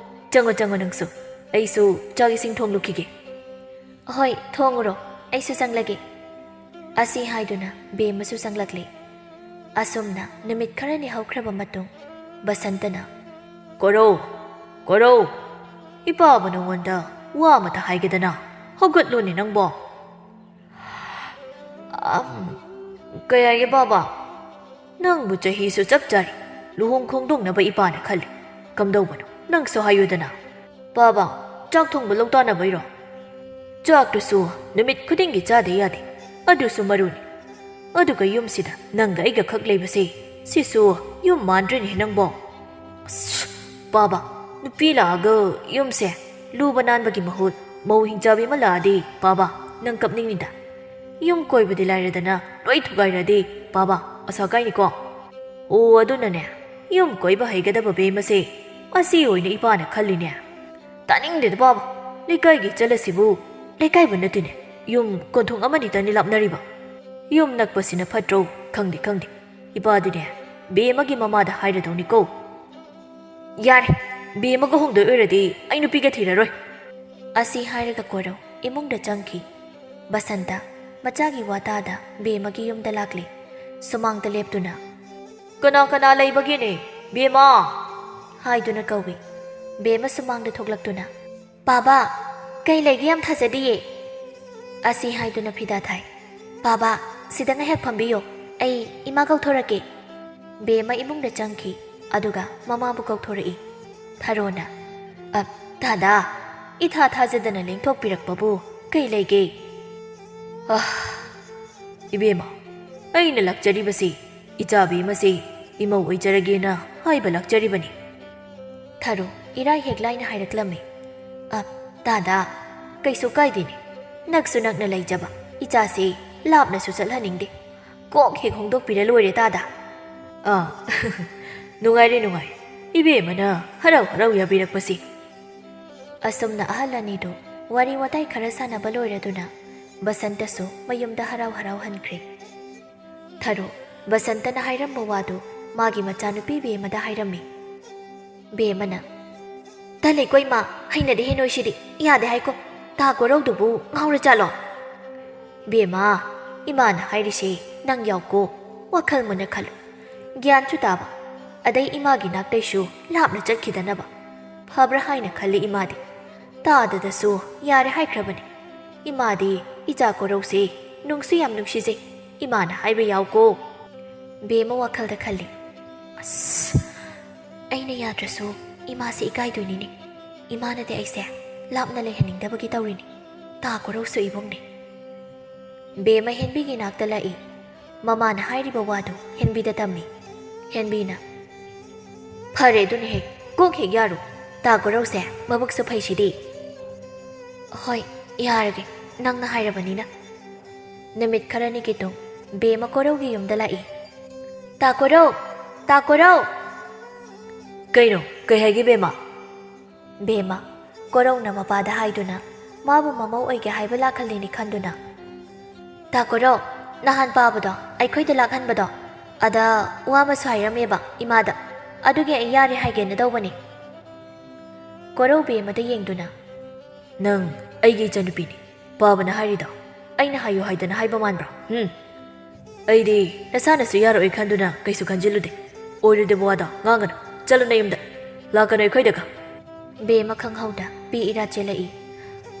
ꯆꯪꯉꯣ, ꯆꯪꯉꯣ ꯅꯪꯁꯨ꯫ ꯑꯩꯁꯨ ꯆꯥꯛ ꯏꯁꯤꯡ ꯊꯣꯡꯂꯨꯈꯤꯒꯦ꯫" "ꯍꯣꯏ, ꯊꯣꯡꯉꯨꯔꯣ꯫ ꯑꯩꯁꯨ ꯆꯪꯂꯒꯦ꯫" ꯑꯁꯤ ꯍꯥꯏꯗꯨꯅ ꯕꯦꯝꯃꯁꯨ ꯆꯪꯂꯛꯂꯦ꯫ ꯑꯁꯨꯝꯅ ꯅꯨꯃꯤꯠ ꯈꯔꯅꯤ ꯍꯧꯈ꯭ꯔꯕ ꯃꯇꯨꯡ, ꯕꯁꯟꯇꯅ, "ꯀꯣꯔꯧ, ꯀꯣꯔꯧ, ꯏꯄꯥꯕꯨ ꯅꯉꯣꯟꯗ ꯋꯥ ꯑꯃꯇ ꯍꯥꯏꯒꯦꯗꯅ, ꯍꯧꯒꯠꯂꯨꯅꯦ ꯅꯪꯕꯣ꯫" "ꯑꯝ, ꯀꯩ ꯍꯥꯏꯒꯦ ꯄꯥꯕ?" "ꯅꯪꯕꯨ ꯆꯍꯤꯁꯨ ꯆꯞ ꯆꯥꯔꯦ, ꯂꯨꯍꯣꯡ ꯈꯣꯡꯗꯣꯡꯅꯕ ꯏꯄꯥꯅ ꯈꯜꯂꯤ꯫ ꯀꯝꯗꯧꯕꯅꯣ, ꯅꯪꯁꯨ ꯍꯥꯏꯌꯨꯗꯅ꯫" "ꯄꯥꯕ, ꯆꯥꯛ ꯊꯣꯡꯕ ꯂꯧ ꯇꯥꯅꯕꯩꯔꯣ?" "ꯆꯥꯛꯇꯨꯁꯨ ꯅꯨꯃꯤꯠ ꯈꯨꯗꯤꯡꯒꯤ ꯆꯥꯗ ꯌꯥꯗꯦ, ꯑꯗꯨꯁꯨ ꯃꯔꯨꯅꯤ꯫ ꯑꯗꯨꯒ ꯌꯨꯝꯁꯤꯗ ꯅꯪꯒ ꯑꯩꯒ ꯈꯛ ꯂꯩꯕꯁꯦ, ꯁꯤꯁꯨ ꯌꯨꯝ ꯃꯥꯟꯗ꯭ꯔꯤꯅꯦ ꯅꯪꯕꯣ꯫" "ꯑꯁ, ꯄꯥꯕ, ꯅꯨꯄꯤ ꯂꯥꯛꯑꯒ ꯌꯨꯝꯁꯦ ꯂꯨꯕ ꯅꯥꯟꯕꯒꯤ ꯃꯍꯨꯠ ꯃꯧ ꯍꯤꯡꯆꯥꯕꯤ ꯑꯃ ꯂꯥꯛꯑꯗꯤ, ꯄꯥꯕ, ꯅꯪ ꯀꯞꯅꯤꯡꯅꯤꯗ꯫ ꯌꯨꯝ ꯀꯣꯏꯕꯗꯤ ꯂꯥꯏꯔꯗꯅ ꯂꯣꯏ ꯊꯨꯒꯥꯏꯔꯗꯤ, ꯄꯥꯕ, ꯑꯁꯥ ꯀꯥꯏꯅꯤꯀꯣ꯫" "ꯑꯣ, ꯑꯗꯨꯅꯅꯦ, ꯌꯨꯝ ꯀꯣꯏꯕ ꯍꯩꯒꯗꯕ ꯕꯦꯝꯃꯁꯦ ꯑꯁꯤ ꯑꯣꯏꯅ ꯏꯄꯥꯅ ꯈꯜꯂꯤꯅꯦ꯫" "ꯇꯥꯅꯤꯡꯗꯦꯗ ꯄꯥꯕ, ꯂꯩꯀꯥꯏꯒꯤ ꯏꯆꯜ ꯑꯁꯤꯕꯨ ꯂꯩꯀꯥꯏꯕꯨ ꯅꯠꯇꯦꯅꯦ, ꯌꯨꯝ ꯀꯣꯟꯊꯣꯡ ꯑꯃꯅꯤꯇꯅꯤ ꯂꯥꯞꯅꯔꯤꯕ꯫ ꯌꯨꯝ ꯅꯛꯄꯁꯤꯅ ꯐꯠꯇ꯭ꯔꯣ? ꯈꯪꯗꯦ, ꯈꯪꯗꯦ꯫ ꯏꯄꯥꯗꯤꯅꯦ, ꯕꯦꯝꯃꯒꯤ ꯃꯃꯥꯗ ꯍꯥꯏꯔꯗꯧꯅꯤꯀꯣ꯫" "ꯌꯥꯔꯦ, ꯕꯦꯝꯃꯒ ꯍꯣꯡꯗꯣꯏ ꯑꯣꯏꯔꯗꯤ ꯑꯩ ꯅꯨꯄꯤꯒ ꯊꯤꯔꯔꯣꯏ꯫" ꯑꯁꯤ ꯍꯥꯏꯔꯒ ꯀꯣꯔꯧ ꯏꯃꯨꯡꯗ ꯆꯪꯈꯤ꯫ ꯕꯁꯟꯇ ꯃꯆꯥꯒꯤ ꯋꯥ ꯇꯥꯗ ꯕꯦꯝꯃꯒꯤ ꯌꯨꯝꯗ ꯂꯥꯛꯂꯦ꯫ ꯁꯨꯃꯥꯡꯗ ꯂꯦꯞꯇꯨꯅ, "ꯀꯅꯥ ꯀꯅꯥ ꯂꯩꯕꯒꯦꯅꯦ, ꯕꯦꯝꯃ?" ꯍꯥꯏꯗꯨꯅ ꯀꯧꯏ꯫ ꯕꯦꯝꯃ ꯁꯨꯃꯥꯡꯗ ꯊꯣꯛꯂꯛꯇꯨꯅ, "ꯄꯥꯕ, ꯀꯩ ꯂꯩꯒꯦ, ꯌꯥꯝ ꯊꯥꯖꯗꯤꯌꯦ?" ꯑꯁꯤ ꯍꯥꯏꯗꯨꯅ ꯐꯤꯗꯥ ꯊꯥꯏ꯫ "ꯄꯥꯕ, ꯁꯤꯗ ꯉꯥꯏꯍꯥꯛ ꯐꯝꯕꯤꯌꯣ, ꯑꯩ ꯏꯃꯥ ꯀꯧꯊꯣꯔꯛꯀꯦ꯫" ꯕꯦꯝꯃ ꯏꯃꯨꯡꯗ ꯆꯪꯈꯤ, ꯑꯗꯨꯒ ꯃꯃꯥꯕꯨ ꯀꯧꯊꯣꯔꯛꯏ꯫ ꯊꯔꯣꯅ, "ꯑ, ꯗꯥꯗꯥ, ꯏꯊꯥ ꯊꯥꯖꯗꯅ ꯂꯦꯡꯊꯣꯛꯄꯤꯔꯛꯄꯕꯨ ꯀꯩ ꯂꯩꯒꯦ?" "ꯑ, ꯏꯕꯦꯝꯃ, ꯑꯩꯅ ꯂꯥꯛꯆꯔꯤꯕꯁꯤ "ꯏꯆꯥ ꯕꯦꯝꯃꯁꯤ ꯏꯃꯧ ꯑꯣꯏꯖꯔꯒꯦꯅ ꯍꯥꯏꯕ ꯂꯥꯛꯆꯔꯤꯕꯅꯤ꯫" ꯊꯔꯣ ꯏꯔꯥꯏ ꯍꯦꯛ ꯂꯥꯏꯅ ꯍꯥꯏꯔꯛꯂꯝꯃꯤ꯫ "ꯑ, ꯇꯥꯗꯥ, ꯀꯩꯁꯨ ꯀꯥꯏꯗꯦꯅꯦ꯫ ꯅꯛꯁꯨ ꯅꯛꯅ ꯂꯩꯖꯕ ꯏꯆꯥꯁꯤ ꯂꯥꯞꯅꯁꯨ ꯆꯠꯍꯟꯅꯤꯡꯗꯦ꯫ ꯀꯣꯛ ꯍꯦꯛ ꯍꯣꯡꯗꯣꯛꯄꯤꯔ ꯂꯣꯏꯔꯦ ꯇꯥꯗꯥ꯫" "ꯑꯥ, ꯅꯨꯡꯉꯥꯏꯔꯦ, ꯅꯨꯡꯉꯥꯏꯔꯦ꯫ ꯏꯕꯦꯝꯃꯅ ꯍꯔꯥꯎ ꯍꯔꯥꯎ ꯌꯥꯕꯤꯔꯛꯄꯁꯤ꯫" ꯑꯁꯨꯝꯅ ꯑꯍꯜ ꯑꯅꯤꯗꯨ ꯋꯥꯔꯤ ꯋꯥꯇꯥꯏ ꯈꯔ ꯁꯥꯟꯅꯕ ꯂꯣꯏꯔꯗꯨꯅ ꯕꯁꯟꯇꯁꯨ ꯃꯌꯨꯝꯗ ꯍꯔꯥꯎ ꯍꯔꯥꯎ ꯍꯟꯈ꯭ꯔꯦ꯫ ꯊꯔꯣ ꯕꯁꯟꯇꯅ ꯍꯥꯏꯔꯝꯕ ꯋꯥꯗꯨ ꯃꯥꯒꯤ ꯃꯆꯥꯅꯨꯄꯤ ꯕꯦꯝꯃꯗ ꯍꯥꯏꯔꯝꯃꯤ꯫ ꯕꯦꯝꯃꯅ, "ꯇꯜꯂꯦꯀꯣ ꯏꯃꯥ, ꯍꯩꯅꯗꯦꯍꯦ ꯅꯣꯏꯁꯤꯗꯤ, ꯌꯥꯗꯦ ꯍꯥꯏꯀꯣ꯫ ꯇꯥ ꯀꯣꯔꯧꯗꯨꯕꯨ ꯉꯥꯎꯔ ꯖꯥꯠꯂꯣ?" "ꯕꯦꯝꯃ, ꯏꯃꯥꯅ ꯍꯥꯏꯔꯤꯁꯦ ꯅꯪ ꯌꯥꯎꯀꯣ, ꯋꯥꯈꯜ ꯃꯨꯟꯅ ꯈꯜꯂꯨ꯫ ꯒ꯭ꯌꯥꯟꯁꯨ ꯇꯥꯕ, ꯑꯗꯩ ꯏꯃꯥꯒꯤ ꯅꯥꯛꯇꯩꯁꯨ ꯂꯥꯞꯅ ꯆꯠꯈꯤꯗꯅꯕ꯫ ꯐꯕ꯭ꯔꯥ ꯍꯥꯏꯅ ꯈꯜꯂꯤ ꯏꯃꯥꯗꯤ꯫ ꯇꯥꯗꯗꯁꯨ ꯌꯥꯔꯦ ꯍꯥꯏꯈ꯭ꯔꯕꯅꯤ꯫ ꯏꯃꯥꯗꯤ ꯏꯆꯥ ꯀꯣꯔꯧꯁꯦ ꯅꯨꯡꯁꯨ ꯌꯥꯝ ꯅꯨꯡꯁꯤꯖꯩ꯫ ꯏꯃꯥꯅ ꯍꯥꯏꯕ ꯌꯥꯎꯀꯣ꯫" ꯕꯦꯝꯃ ꯋꯥꯈꯜꯗ ꯈꯜꯂꯤ, "ꯑꯁ, ꯑꯩꯅ ꯌꯥꯗ꯭ꯔꯁꯨ ꯏꯃꯥꯁꯦ ꯏꯀꯥꯏꯗꯣꯏꯅꯤꯅꯦ꯫ ꯏꯃꯥꯅꯗꯤ ꯑꯩꯁꯦ ꯂꯥꯞꯅ ꯂꯩꯍꯟꯅꯤꯡꯗꯕꯒꯤ ꯇꯧꯔꯤꯅꯤ꯫ ꯇꯥ ꯀꯣꯔꯧꯁꯨ ꯏꯕꯨꯡꯅꯦ꯫" ꯕꯦꯝꯃ ꯍꯦꯟꯕꯤꯒꯤ ꯅꯥꯛꯇ ꯂꯥꯛꯏ꯫ ꯃꯃꯥꯅ ꯍꯥꯏꯔꯤꯕ ꯋꯥꯗꯨ ꯍꯦꯟꯕꯤꯗ ꯇꯝꯃꯤ꯫ ꯍꯦꯟꯕꯤꯅ, "ꯐꯔꯦ, ꯑꯗꯨꯅ ꯍꯦꯛ ꯀꯣꯛ ꯍꯦꯛ ꯌꯥꯔꯨ꯫ ꯇꯥ ꯀꯣꯔꯧꯁꯦ ꯃꯕꯨꯛꯁꯨ ꯐꯩꯁꯤꯗꯤ꯫" "ꯍꯣꯏ, ꯌꯥꯔꯒꯦ, ꯅꯪꯅ ꯍꯥꯏꯔꯕꯅꯤꯅ꯫" ꯅꯨꯃꯤꯠ ꯈꯔꯅꯤꯒꯤ ꯇꯨꯡ ꯕꯦꯝꯃ ꯀꯣꯔꯧꯒꯤ ꯌꯨꯝꯗ ꯂꯥꯛꯏ꯫ "ꯇꯥ ꯀꯣꯔꯧ! ꯇꯥ ꯀꯣꯔꯧ!" "ꯀꯩꯅꯣ? ꯀꯩ ꯍꯥꯏꯒꯦ ꯕꯦꯝꯃ?" ꯕꯦꯝꯃ, ꯀꯣꯔꯧꯅ ꯃꯄꯥꯗ ꯍꯥꯏꯗꯨꯅ ꯃꯥꯕꯨ ꯃꯃꯧ ꯑꯣꯏꯒꯦ ꯍꯥꯏꯕ ꯂꯥꯛꯍꯜꯂꯤꯅꯤ ꯈꯟꯗꯨꯅ, "ꯇꯥ ꯀꯣꯔꯧ, ꯅꯍꯥꯟ ꯄꯥꯕꯗꯣ ꯑꯩꯈꯣꯏꯗ ꯂꯥꯛꯍꯟꯕꯗꯣ, ꯑꯗ ꯋꯥ ꯑꯃꯁꯨ ꯍꯥꯏꯔꯝꯃꯦꯕ ꯏꯃꯥꯗ, ꯑꯗꯨꯒꯤ ꯑꯩ ꯌꯥꯔꯦ ꯍꯥꯏꯒꯦꯅ ꯇꯧꯕꯅꯤ꯫" ꯀꯣꯔꯧ ꯕꯦꯝꯃꯗ ꯌꯦꯡꯗꯨꯅ, "ꯅꯪ ꯑꯩꯒꯤ ꯏꯆꯟꯅꯨꯄꯤꯅꯤ꯫ ꯄꯥꯕꯅ ꯍꯥꯏꯔꯤꯗꯣ ꯑꯩꯅ ꯍꯥꯏꯌꯨ ꯍꯥꯏꯗꯅ ꯍꯥꯏꯕ ꯃꯥꯟꯕ꯭ꯔꯣ? ꯍꯨꯝ? ꯑꯩꯗꯤ ꯅꯁꯥꯅꯁꯨ ꯌꯥꯔꯛꯑꯣꯏ ꯈꯟꯗꯨꯅ ꯀꯩꯁꯨ ꯈꯟꯖꯤꯜꯂꯨꯗꯦ꯫ ꯑꯣꯏꯔꯣꯏꯗꯕ ꯋꯥꯗꯣ ꯉꯥꯡꯒꯅꯨ꯫ ꯆꯠꯂꯨ ꯅꯌꯨꯝꯗ꯫ ꯂꯥꯛꯀꯅꯨ ꯑꯩꯈꯣꯏꯗꯒ꯫" ꯕꯦꯝꯃ ꯈꯪꯍꯧꯗ ꯄꯤ ꯏꯔꯥ ꯆꯦꯜꯂꯛꯏ꯫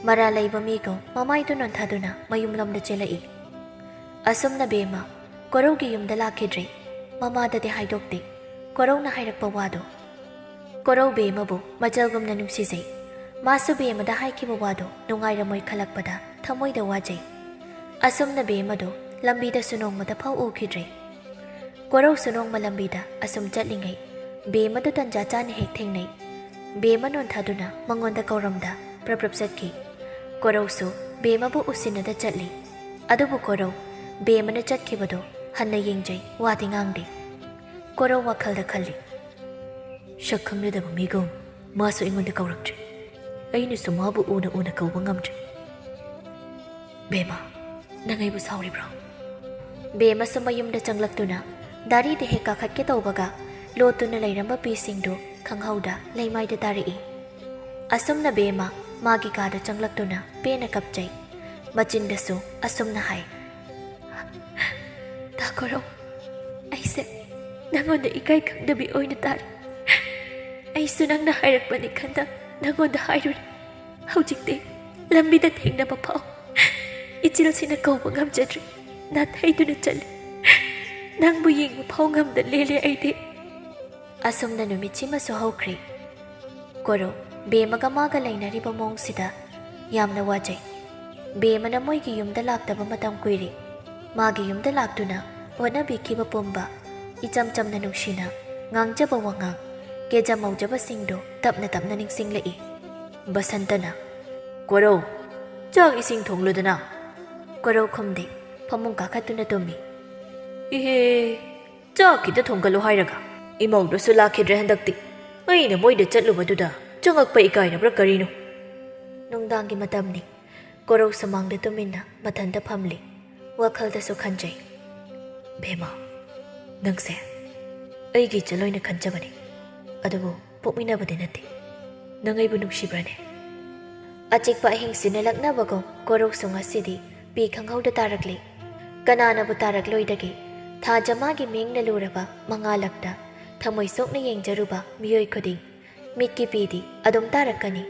ꯃꯔꯥꯜ ꯂꯩꯕ ꯃꯤꯒꯨꯝ ꯃꯃꯥꯏꯗꯨ ꯅꯣꯟꯊꯗꯨꯅ ꯃꯌꯨꯝꯂꯣꯝꯗ ꯆꯦꯜꯂꯛꯏ꯫ ꯑꯁꯨꯝꯅ ꯕꯦꯝꯃ ꯀꯣꯔꯧꯒꯤ ꯌꯨꯝꯗ ꯂꯥꯛꯈꯤꯗ꯭ꯔꯦ꯫ ꯃꯃꯥꯗꯗꯤ ꯍꯥꯏꯗꯣꯛꯇꯦ ꯀꯣꯔꯧꯅ ꯍꯥꯏꯔꯛꯄ ꯋꯥꯗꯣ꯫ ꯀꯣꯔꯧ ꯕꯦꯝꯃꯕꯨ ꯃꯆꯜꯒꯨꯝꯅ ꯅꯨꯡꯁꯤꯖꯩ꯫ ꯃꯥꯁꯨ ꯕꯦꯝꯃꯗ ꯍꯥꯏꯈꯤꯕ ꯋꯥꯗꯣ ꯅꯨꯡꯉꯥꯏꯔꯝꯃꯣꯏ ꯈꯜꯂꯛꯄꯗ ꯊꯃꯣꯏꯗ ꯋꯥꯖꯩ꯫ ꯑꯁꯨꯝꯅ ꯕꯦꯝꯃꯗꯨ ꯂꯝꯕꯤꯗꯁꯨ ꯅꯣꯡꯃꯇ ꯐꯥꯎ ꯎꯈꯤꯗ꯭ꯔꯦ꯫ ꯀꯣꯔꯧꯁꯨ ꯅꯣꯡꯃ ꯂꯝꯕꯤꯗ ꯑꯁꯨꯝ ꯆꯠꯂꯤꯉꯩ ꯕꯦꯝꯃꯗꯨ ꯇꯟꯖꯥ ꯆꯥꯅ ꯍꯦꯛ ꯊꯦꯡꯅꯩ꯫ ꯕꯦꯝꯃ ꯅꯣꯟꯊꯥꯗꯨꯅ ꯃꯉꯣꯟꯗ ꯀꯧꯔꯝꯗ ꯄ꯭ꯔꯞ ꯄ꯭ꯔꯞ ꯆꯠꯈꯤ꯫ ꯀꯣꯔꯧꯁꯨ ꯕꯦꯝꯃꯕꯨ ꯎꯁꯤꯟꯅꯗ ꯆꯠꯂꯤ꯫ ꯑꯗꯨꯕꯨ ꯀꯣꯔꯧ ꯕꯦꯝꯃꯅ ꯆꯠꯈꯤꯕꯗꯨ ꯍꯟꯅ ꯌꯦꯡꯖꯩ, ꯋꯥꯗꯤ ꯉꯥꯡꯗꯦ꯫ ꯀꯣꯔꯧ ꯋꯥꯈꯜꯗ ꯈꯜꯂꯤ, "ꯁꯛ ꯈꯪꯅꯗꯕ ꯃꯤꯒꯨꯝ ꯃꯥꯁꯨ ꯑꯩꯉꯣꯟꯗ ꯀꯧꯔꯛꯇ꯭ꯔꯦ꯫ ꯑꯩꯅꯁꯨ ꯃꯥꯕꯨ ꯎꯅ ꯎꯅ ꯀꯧꯕ ꯉꯝꯗ꯭ꯔꯦ꯫ ꯕꯦꯝꯃ, ꯅꯪ ꯑꯩꯕꯨ ꯁꯥꯎꯔꯤꯕ꯭ꯔꯣ?" ꯕꯦꯝꯃꯁꯨ ꯃꯌꯨꯝꯗ ꯆꯪꯂꯛꯇꯨꯅ ꯗꯥꯔꯤꯗ ꯍꯦꯛ ꯀꯥꯈꯠꯀꯦ ꯇꯧꯕꯒ ꯂꯣꯠꯇꯨꯅ ꯂꯩꯔꯝꯕ ꯄꯤꯁꯤꯡꯗꯨ ꯈꯪꯍꯧꯗ ꯂꯩꯃꯥꯏꯗ ꯇꯥꯔꯛꯏ꯫ ꯑꯁꯨꯝꯅ ꯕꯦꯝꯃ ꯃꯥꯒꯤ ꯀꯥꯗ ꯆꯪꯂꯛꯇꯨꯅ ꯄꯦꯟꯅ ꯀꯞꯆꯩ꯫ ꯃꯆꯤꯟꯗꯁꯨ ꯑꯁꯨꯝꯅ ꯍꯥꯏ, "ꯇꯥ ꯀꯣꯔꯧ, ꯑꯩꯁꯦ ꯅꯪꯉꯣꯟꯗ ꯏꯀꯥꯏ ꯈꯪꯗꯕꯤ ꯑꯣꯏꯅ ꯇꯥꯔꯤ꯫ ꯑꯩꯁꯨ ꯅꯪꯅ ꯍꯥꯏꯔꯛꯄꯅꯤ ꯈꯟꯗ ꯅꯪꯉꯣꯟꯗ ꯍꯥꯏꯔꯨꯔꯦ꯫ ꯍꯧꯖꯤꯛꯇꯤ ꯂꯝꯕꯤꯗ ꯊꯦꯡꯅꯕ ꯐꯥꯎ ꯏꯆꯤꯜꯁꯤꯅ ꯀꯧꯕ ꯉꯝꯖꯗ꯭ꯔꯦ꯫ ꯅꯥꯊꯩꯗꯨꯅ ꯆꯠꯂꯤ꯫ ꯅꯪꯕꯨ ꯌꯦꯡꯕ ꯐꯥꯎ ꯉꯝꯗ ꯂꯦꯜꯂꯦ ꯑꯩꯗꯤ꯫" ꯑꯁꯨꯝꯅ ꯅꯨꯃꯤꯠꯁꯤꯃꯁꯨ ꯍꯧꯈ꯭ꯔꯦ꯫ ꯀꯣꯔꯧ ꯕꯦꯝꯃꯒ ꯃꯥꯒ ꯂꯩꯅꯔꯤꯕ ꯃꯑꯣꯡꯁꯤꯗ ꯌꯥꯝꯅ ꯋꯥꯖꯩ꯫ ꯕꯦꯝꯃꯅ ꯃꯣꯏꯒꯤ ꯌꯨꯝꯗ ꯂꯥꯛꯇꯕ ꯃꯇꯝ ꯀꯨꯏꯔꯦ꯫ ꯃꯥꯒꯤ ꯌꯨꯝꯗ ꯂꯥꯛꯇꯨꯅ ꯍꯣꯠꯅꯕꯤꯈꯤꯕ ꯄꯨꯝꯕ ꯏꯆꯝ ꯆꯝꯅ ꯅꯨꯡꯁꯤꯅ ꯉꯥꯡꯖꯕ ꯋꯥꯉꯥꯡ, ꯀꯦꯖ ꯃꯧꯖꯕꯁꯤꯡꯗꯨ ꯇꯞꯅ ꯇꯞꯅ ꯅꯤꯡꯁꯤꯡꯂꯛꯏ꯫ ꯕꯁꯟꯇꯅ, "ꯀꯣꯔꯧ, ꯆꯥꯛ ꯏꯁꯤꯡ ꯊꯣꯡꯂꯨꯗꯅ꯫" ꯀꯣꯔꯧ ꯈꯨꯝꯗꯦ, ꯐꯃꯨꯡ ꯀꯥꯈꯠꯇꯨꯅ ꯇꯨꯝꯃꯤ꯫ "ꯏꯍꯦ, ꯆꯥꯛ ꯈꯤꯇ ꯊꯣꯡꯒꯠꯂꯨ ꯍꯥꯏꯔꯒ ꯏꯃꯧꯗꯨꯁꯨ ꯂꯥꯛꯈꯤꯗ꯭ꯔꯦ ꯍꯟꯗꯛꯇꯤ꯫ ꯑꯩꯅ ꯃꯣꯏꯗ ꯆꯠꯂꯨꯕꯗꯨꯗ ꯆꯪꯉꯛꯄ ꯏꯀꯥꯏꯔꯕ꯭ꯔꯥ ꯀꯔꯤꯅꯣ?" ꯅꯨꯡꯗꯥꯡꯒꯤ ꯃꯇꯝꯅꯤ꯫ ꯀꯣꯔꯧ ꯁꯨꯃꯥꯡꯗ ꯇꯨꯃꯤꯟꯅ ꯃꯊꯟꯇ ꯐꯝꯂꯤ꯫ ꯋꯥꯈꯜꯗꯁꯨ ꯈꯟꯖꯩ, "ꯕꯦꯝꯃ, ꯅꯪꯁꯦ ꯑꯩꯒꯤ ꯏꯆꯜ ꯑꯣꯏꯅ ꯈꯟꯖꯕꯅꯤ, ꯑꯗꯨꯕꯨ ꯄꯣꯛꯃꯤꯟꯅꯕꯗꯤ ꯅꯠꯇꯦ꯫ ꯅꯪ ꯑꯩꯕꯨ ꯅꯨꯡꯁꯤꯕ꯭ꯔꯅꯦ?" ꯑꯆꯤꯛꯄ ꯑꯍꯤꯡꯁꯤꯅ ꯂꯛꯅꯕꯒꯨꯝ ꯀꯣꯔꯧꯁꯨ ꯉꯁꯤꯗꯤ ꯄꯤ ꯈꯪꯍꯧꯗ ꯇꯥꯔꯛꯂꯤ꯫ ꯀꯅꯥꯅꯕꯨ ꯇꯥꯔꯛꯂꯣꯏꯗꯒꯦ? ꯊꯥꯖ ꯃꯥꯒꯤ ꯃꯤꯡꯅ ꯂꯨꯔꯕ ꯃꯉꯥꯜꯂꯛꯇ ꯊꯃꯣꯏ ꯁꯣꯛꯅ ꯌꯦꯡꯖꯔꯨꯕ ꯃꯤꯑꯣꯏ ꯈꯨꯗꯤꯡ ꯃꯤꯠꯀꯤ ꯄꯤꯗꯤ ꯑꯗꯨꯝ ꯇꯥꯔꯛꯀꯅꯤ꯫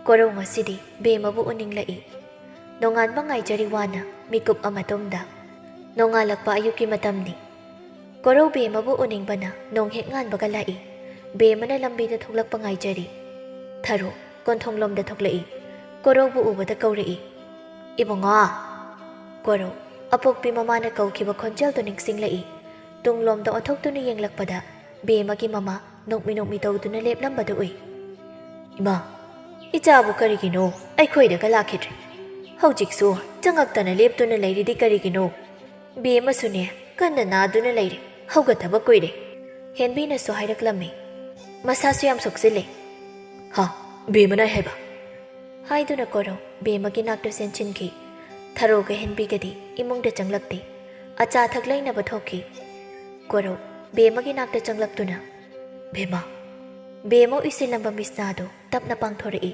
ꯀꯣꯔꯧ ꯉꯁꯤꯗꯤ ꯕꯦꯝꯃꯕꯨ ꯎꯅꯤꯡꯂꯛꯏ꯫ ꯅꯣꯡꯉꯥꯟꯕ ꯉꯥꯏꯖꯔꯤ ꯋꯥꯅ ꯃꯤꯀꯨꯞ ꯑꯃ ꯇꯨꯝꯗ꯫ ꯅꯣꯡꯉꯥꯜꯂꯛꯄ ꯑꯌꯨꯛꯀꯤ ꯃꯇꯝꯅꯤ꯫ ꯀꯣꯔꯧ ꯕꯦꯝꯃꯕꯨ ꯎꯅꯤꯡꯕꯅ ꯅꯣꯡ ꯍꯦꯛ ꯉꯥꯟꯕꯒ ꯂꯥꯛꯏ꯫ ꯕꯦꯝꯃꯅ ꯂꯝꯕꯤꯗ ꯊꯣꯛꯂꯛꯄ ꯉꯥꯏꯖꯔꯤ꯫ ꯊꯔꯣ ꯀꯣꯟꯊꯣꯡꯂꯣꯝꯗ ꯊꯣꯛꯂꯛꯏ꯫ ꯀꯣꯔꯧꯕꯨ ꯎꯕꯗ ꯀꯧꯔꯛꯏ, "ꯏꯕꯨꯡꯉꯣ!" ꯀꯣꯔꯧ ꯑꯄꯣꯛꯄꯤ ꯃꯃꯥꯅ ꯀꯧꯈꯤꯕ ꯈꯣꯟꯖꯦꯜꯗꯨ ꯅꯤꯡꯁꯤꯡꯂꯛꯏ꯫ ꯇꯨꯡꯂꯣꯝꯗ ꯑꯣꯟꯊꯣꯛꯇꯨꯅ ꯌꯦꯡꯂꯛꯄꯗ ꯕꯦꯝꯃꯒꯤ ꯃꯃꯥ ꯅꯣꯛꯃꯤ ꯅꯣꯛꯃꯤ ꯇꯧꯗꯨꯅ ꯂꯦꯞꯂꯝꯕꯗꯨ ꯎꯏ꯫ "ꯏꯃꯥ, ꯏꯆꯥꯕꯨ ꯀꯔꯤꯒꯤꯅꯣ ꯑꯩꯈꯣꯏꯗꯒ ꯂꯥꯛꯈꯤꯗ꯭ꯔꯦ? ꯍꯧꯖꯤꯛꯁꯨ ꯆꯪꯉꯛꯇꯅ ꯂꯦꯞꯇꯨꯅ ꯂꯩꯔꯤꯗꯤ ꯀꯔꯤꯒꯤꯅꯣ? ꯕꯦꯝꯃꯁꯨꯅꯦ ꯀꯟꯅ ꯅꯥꯗꯨꯅ ꯂꯩꯔꯦ, ꯍꯧꯒꯠꯇꯕ ꯀꯨꯏꯔꯦ꯫" ꯍꯦꯟꯕꯤꯅꯁꯨ ꯍꯥꯏꯔꯛꯂꯝꯃꯤ꯫ "ꯃꯁꯥꯁꯨ ꯌꯥꯝ ꯁꯣꯛꯆꯤꯜꯂꯦ꯫" "ꯍꯥ? ꯕꯦꯝꯃꯅ ꯍꯥꯏꯕ?" ꯍꯥꯏꯗꯨꯅ ꯀꯣꯔꯧ ꯕꯦꯝꯃꯒꯤ ꯅꯥꯛꯇ ꯆꯦꯟꯁꯤꯟꯈꯤ꯫ ꯊꯔꯣꯒ ꯍꯦꯟꯕꯤꯒꯗꯤ ꯏꯃꯨꯡꯗ ꯆꯪꯂꯛꯇꯦ꯫ ꯑꯆꯥ ꯑꯊꯛ ꯂꯩꯅꯕ ꯊꯣꯛꯈꯤ꯫ ꯀꯣꯔꯧ ꯕꯦꯝꯃꯒꯤ ꯅꯥꯛꯇ ꯆꯪꯂꯛꯇꯨꯅ, "ꯕꯦꯝꯃ꯫" ꯕꯦꯝꯃ ꯎꯏꯁꯤꯜꯂꯝꯕ ꯃꯤꯠꯁꯅꯥꯗꯨ ꯇꯞꯅ ꯄꯥꯡꯊꯣꯔꯛꯏ꯫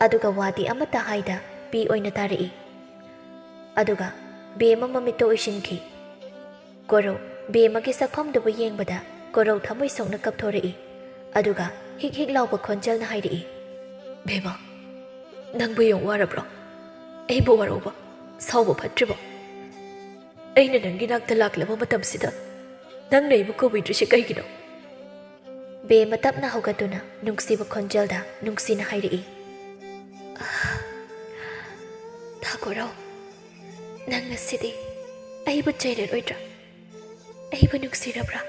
ꯑꯗꯨꯒ ꯋꯥꯗꯤ ꯑꯃꯠꯇ ꯍꯥꯏꯗ ꯄꯤ ꯑꯣꯏꯅ ꯇꯥꯔꯛꯏ꯫ ꯑꯗꯨꯒ ꯕꯦꯝꯃ ꯃꯃꯤꯠꯇ ꯎꯏꯁꯤꯟꯈꯤ꯫ ꯀꯣꯔꯧ ꯕꯦꯝꯃꯒꯤ ꯁꯛꯐꯝꯗꯨꯕꯨ ꯌꯦꯡꯕꯗ ꯀꯣꯔꯧ ꯊꯃꯣꯏ ꯁꯣꯛꯅ ꯀꯞꯊꯣꯔꯛꯏ꯫ ꯑꯗꯨꯒ ꯍꯤꯛ ꯍꯤꯛ ꯂꯥꯎꯕ ꯈꯣꯟꯖꯦꯜꯅ ꯍꯥꯏꯔꯛꯏ, "ꯕꯦꯝꯃ, ꯅꯪꯕꯨ ꯌꯥꯝ ꯋꯥꯔꯕ꯭ꯔꯣ? ꯑꯩꯕꯨ ꯋꯥꯔꯧꯕ, ꯁꯥꯎꯕ ꯐꯠꯇ꯭ꯔꯤꯕꯣ? ꯑꯩꯅ ꯅꯪꯒꯤ ꯅꯥꯛꯇ ꯂꯥꯛꯂꯕ ꯃꯇꯝꯁꯤꯗ ꯅꯪꯅ ꯑꯩꯕꯨ ꯀꯧꯕꯤꯗ꯭ꯔꯤꯁꯤ ꯀꯩꯒꯤꯅꯣ?" ꯕꯦꯝꯃ ꯇꯞꯅ ꯍꯧꯒꯠꯇꯨꯅ ꯅꯨꯡꯁꯤꯕ ꯈꯣꯟꯖꯦꯜꯗ ꯅꯨꯡꯁꯤꯅ ꯍꯥꯏꯔꯛꯏ, "ꯑꯥ, ꯇꯥ ꯀꯣꯔꯧ, ꯅꯪ ꯉꯁꯤꯗꯤ ꯑꯩꯕꯨ ꯆꯩꯔꯔꯣꯏꯗ꯭ꯔꯥ? ꯑꯩꯕꯨ ꯅꯨꯡꯁꯤꯔꯕ꯭ꯔꯥ?"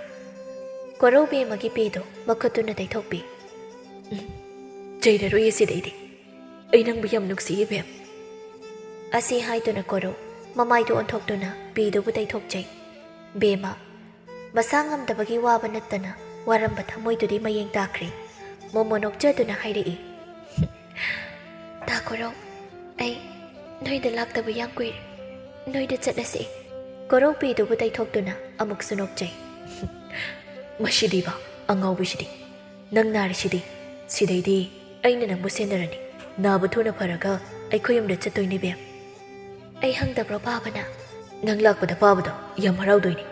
ꯀꯣꯔꯧ ꯕꯦꯝꯃꯒꯤ ꯄꯤꯗꯨ ꯃꯈꯨꯠꯇꯨꯅ ꯇꯩꯊꯣꯛꯄꯤ꯫ "ꯎꯝ, ꯆꯩꯔꯔꯣꯏꯌꯦ ꯁꯤꯗꯩꯗꯤ꯫ ꯑꯩ ꯅꯪꯕꯨ ꯌꯥꯝ ꯅꯨꯡꯁꯤꯌꯦ, ꯕꯦꯝ꯫" ꯑꯁꯤ ꯍꯥꯏꯗꯨꯅ ꯀꯣꯔꯧ ꯃꯃꯥꯏꯗꯨ ꯑꯣꯟꯊꯣꯛꯇꯨꯅ ꯄꯤꯗꯨꯕꯨ ꯇꯩꯊꯣꯛꯆꯩ꯫ ꯕꯦꯝꯃ ꯃꯁꯥ ꯉꯝꯗꯕꯒꯤ ꯋꯥꯕ ꯅꯠꯇꯅ ꯋꯥꯔꯝꯕ ꯊꯃꯣꯏꯗꯨꯗꯤ ꯃꯌꯦꯡ ꯇꯥꯈ꯭ꯔꯦ꯫ ꯃꯣꯃꯣ ꯅꯣꯛꯆꯗꯨꯅ ꯍꯥꯏꯔꯛꯏ, "ꯇꯥ ꯀꯣꯔꯧ, ꯑꯩ ꯅꯣꯏꯗ ꯂꯥꯛꯇꯕ ꯌꯥꯝ ꯀꯨꯏꯔꯦ꯫ ꯅꯣꯏꯗ ꯆꯠꯂꯁꯤ꯫" ꯀꯣꯔꯧ ꯄꯤꯗꯨꯕꯨ ꯇꯩꯊꯣꯛꯇꯨꯅ ꯑꯃꯨꯛꯁꯨ ꯅꯣꯛꯆꯩ꯫ "ꯃꯁꯤꯗꯤꯕ, ꯑꯉꯥꯎꯕꯤꯁꯤꯗꯤ꯫ ꯅꯪ ꯅꯥꯔꯤꯁꯤꯗꯤ꯫ ꯁꯤꯗꯩꯗꯤ ꯑꯩꯅ ꯅꯪꯕꯨ ꯁꯦꯟꯅꯔꯅꯤ꯫ ꯅꯥꯕ ꯊꯨꯅ ꯐꯔꯒ ꯑꯩꯈꯣꯏ ꯌꯨꯝꯗ ꯆꯠꯇꯣꯏꯅꯦ, ꯕꯦꯝ꯫" "ꯑꯩ ꯍꯪꯗꯕ꯭ꯔꯣ ꯄꯥꯕꯅ?" "ꯅꯪ ꯂꯥꯛꯄꯗ ꯄꯥꯕꯗꯣ ꯌꯥꯝ ꯍꯔꯥꯎꯗꯣꯏꯅꯤ꯫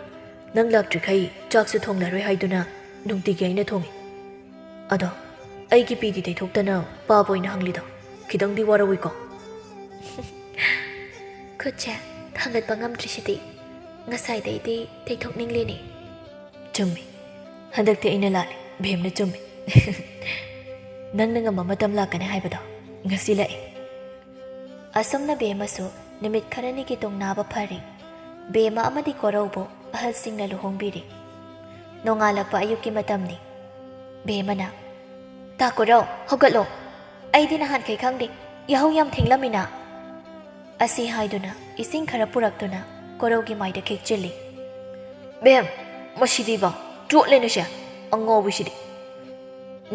ꯅꯪ ꯂꯥꯛꯇ꯭ꯔꯤꯈꯩ ꯆꯥꯛꯁꯨ ꯊꯣꯡꯂꯔꯣꯏ ꯍꯥꯏꯗꯨꯅ ꯅꯨꯡꯇꯤꯒꯤ ꯑꯩꯅ ꯊꯣꯡꯉꯤ꯫ ꯑꯗꯣ ꯑꯩꯒꯤ ꯄꯤꯗꯤ ꯇꯩꯊꯣꯛꯇꯅ ꯄꯥꯕ ꯑꯣꯏꯅ ꯍꯪꯂꯤꯗꯣ ꯈꯤꯇꯪꯗꯤ ꯋꯥꯔꯧꯏꯀꯣ?" "ꯈꯨꯠꯁꯦ ꯊꯥꯡꯒꯠꯄ ꯉꯝꯗ꯭ꯔꯤꯁꯤꯗꯤ꯫ ꯉꯁꯥꯏꯗꯩꯗꯤ ꯇꯩꯊꯣꯛꯅꯤꯡꯂꯤꯅꯦ꯫" "ꯆꯨꯝꯃꯤ꯫ ꯍꯟꯗꯛꯇꯤ ꯑꯩꯅ ꯂꯥꯜꯂꯤ꯫ ꯕꯦꯝꯅ ꯆꯨꯝꯃꯤ꯫ ꯅꯪꯅ ꯉꯝꯕ ꯃꯇꯝ ꯂꯥꯛꯀꯅꯤ ꯍꯥꯏꯕꯗꯣ ꯉꯁꯤ ꯂꯥꯛꯑꯦ꯫" ꯑꯁꯨꯝꯅ ꯕꯦꯝꯃꯁꯨ ꯅꯨꯃꯤꯠ ꯈꯔꯅꯤꯒꯤ ꯇꯨꯡ ꯅꯥꯕ ꯐꯔꯤ꯫ ꯕꯦꯝꯃ ꯑꯃꯗꯤ ꯀꯣꯔꯧꯕꯨ ꯑꯍꯜꯁꯤꯡꯅ ꯂꯨꯍꯣꯡꯕꯤꯔꯤ꯫ ꯅꯣꯡꯉꯥꯜꯂꯛꯄ ꯑꯌꯨꯛꯀꯤ ꯃꯇꯝꯅꯤ꯫ ꯕꯦꯝꯃꯅ, "ꯇꯥ ꯀꯣꯔꯧ, ꯍꯧꯒꯠꯂꯣ꯫ ꯑꯩꯗꯤ ꯅꯍꯥꯟꯈꯩ ꯈꯪꯗꯦ, ꯌꯥꯍꯧ ꯌꯥꯝ ꯊꯦꯡꯂꯝꯃꯤꯅ?" ꯑꯁꯤ ꯍꯥꯏꯗꯨꯅ ꯏꯁꯤꯡ ꯈꯔ ꯄꯨꯔꯛꯇꯨꯅ ꯀꯣꯔꯧꯒꯤ ꯃꯥꯏꯗ ꯈꯤꯛꯆꯤꯜꯂꯤ꯫ "ꯕꯦꯝ, ꯃꯁꯤꯗꯤꯕ, ꯆꯣꯠꯂꯦꯅꯦꯁꯦ, ꯑꯉꯥꯎꯕꯤꯁꯤꯗꯤ꯫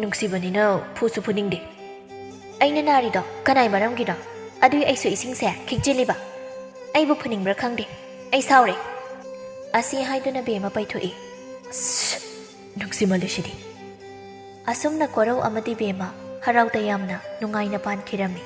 ꯅꯨꯡꯁꯤꯕꯅꯤꯅ ꯐꯨꯁꯨ ꯐꯨꯅꯤꯡꯗꯦ꯫ ꯑꯩꯅ ꯅꯥꯔꯤꯗꯣ ꯀꯅꯥꯏ ꯃꯔꯝꯒꯤꯅꯣ? ꯑꯗꯨꯏ ꯑꯩꯁꯨ ꯏꯁꯤꯡꯁꯦ ꯈꯤꯛꯆꯤꯜꯂꯤꯕ꯫ ꯑꯩꯕꯨ ꯐꯨꯅꯤꯡꯕ꯭ꯔꯥ ꯈꯪꯗꯦ꯫ ꯑꯩ ꯁꯥꯎꯔꯦ꯫" ꯑꯁꯤ ꯍꯥꯏꯗꯨꯅ ꯕꯦꯝꯃ ꯄꯩꯊꯣꯛꯏ꯫ "ꯑꯁ, ꯅꯨꯡꯁꯤꯃꯜꯂꯦ ꯁꯤꯗꯤ꯫" ꯑꯁꯨꯝꯅ ꯀꯣꯔꯧ ꯑꯃꯗꯤ ꯕꯦꯝꯃ ꯍꯔꯥꯎ ꯇꯌꯥꯝꯅ ꯅꯨꯡꯉꯥꯏꯅ ꯄꯥꯟꯈꯤꯔꯝꯃꯤ꯫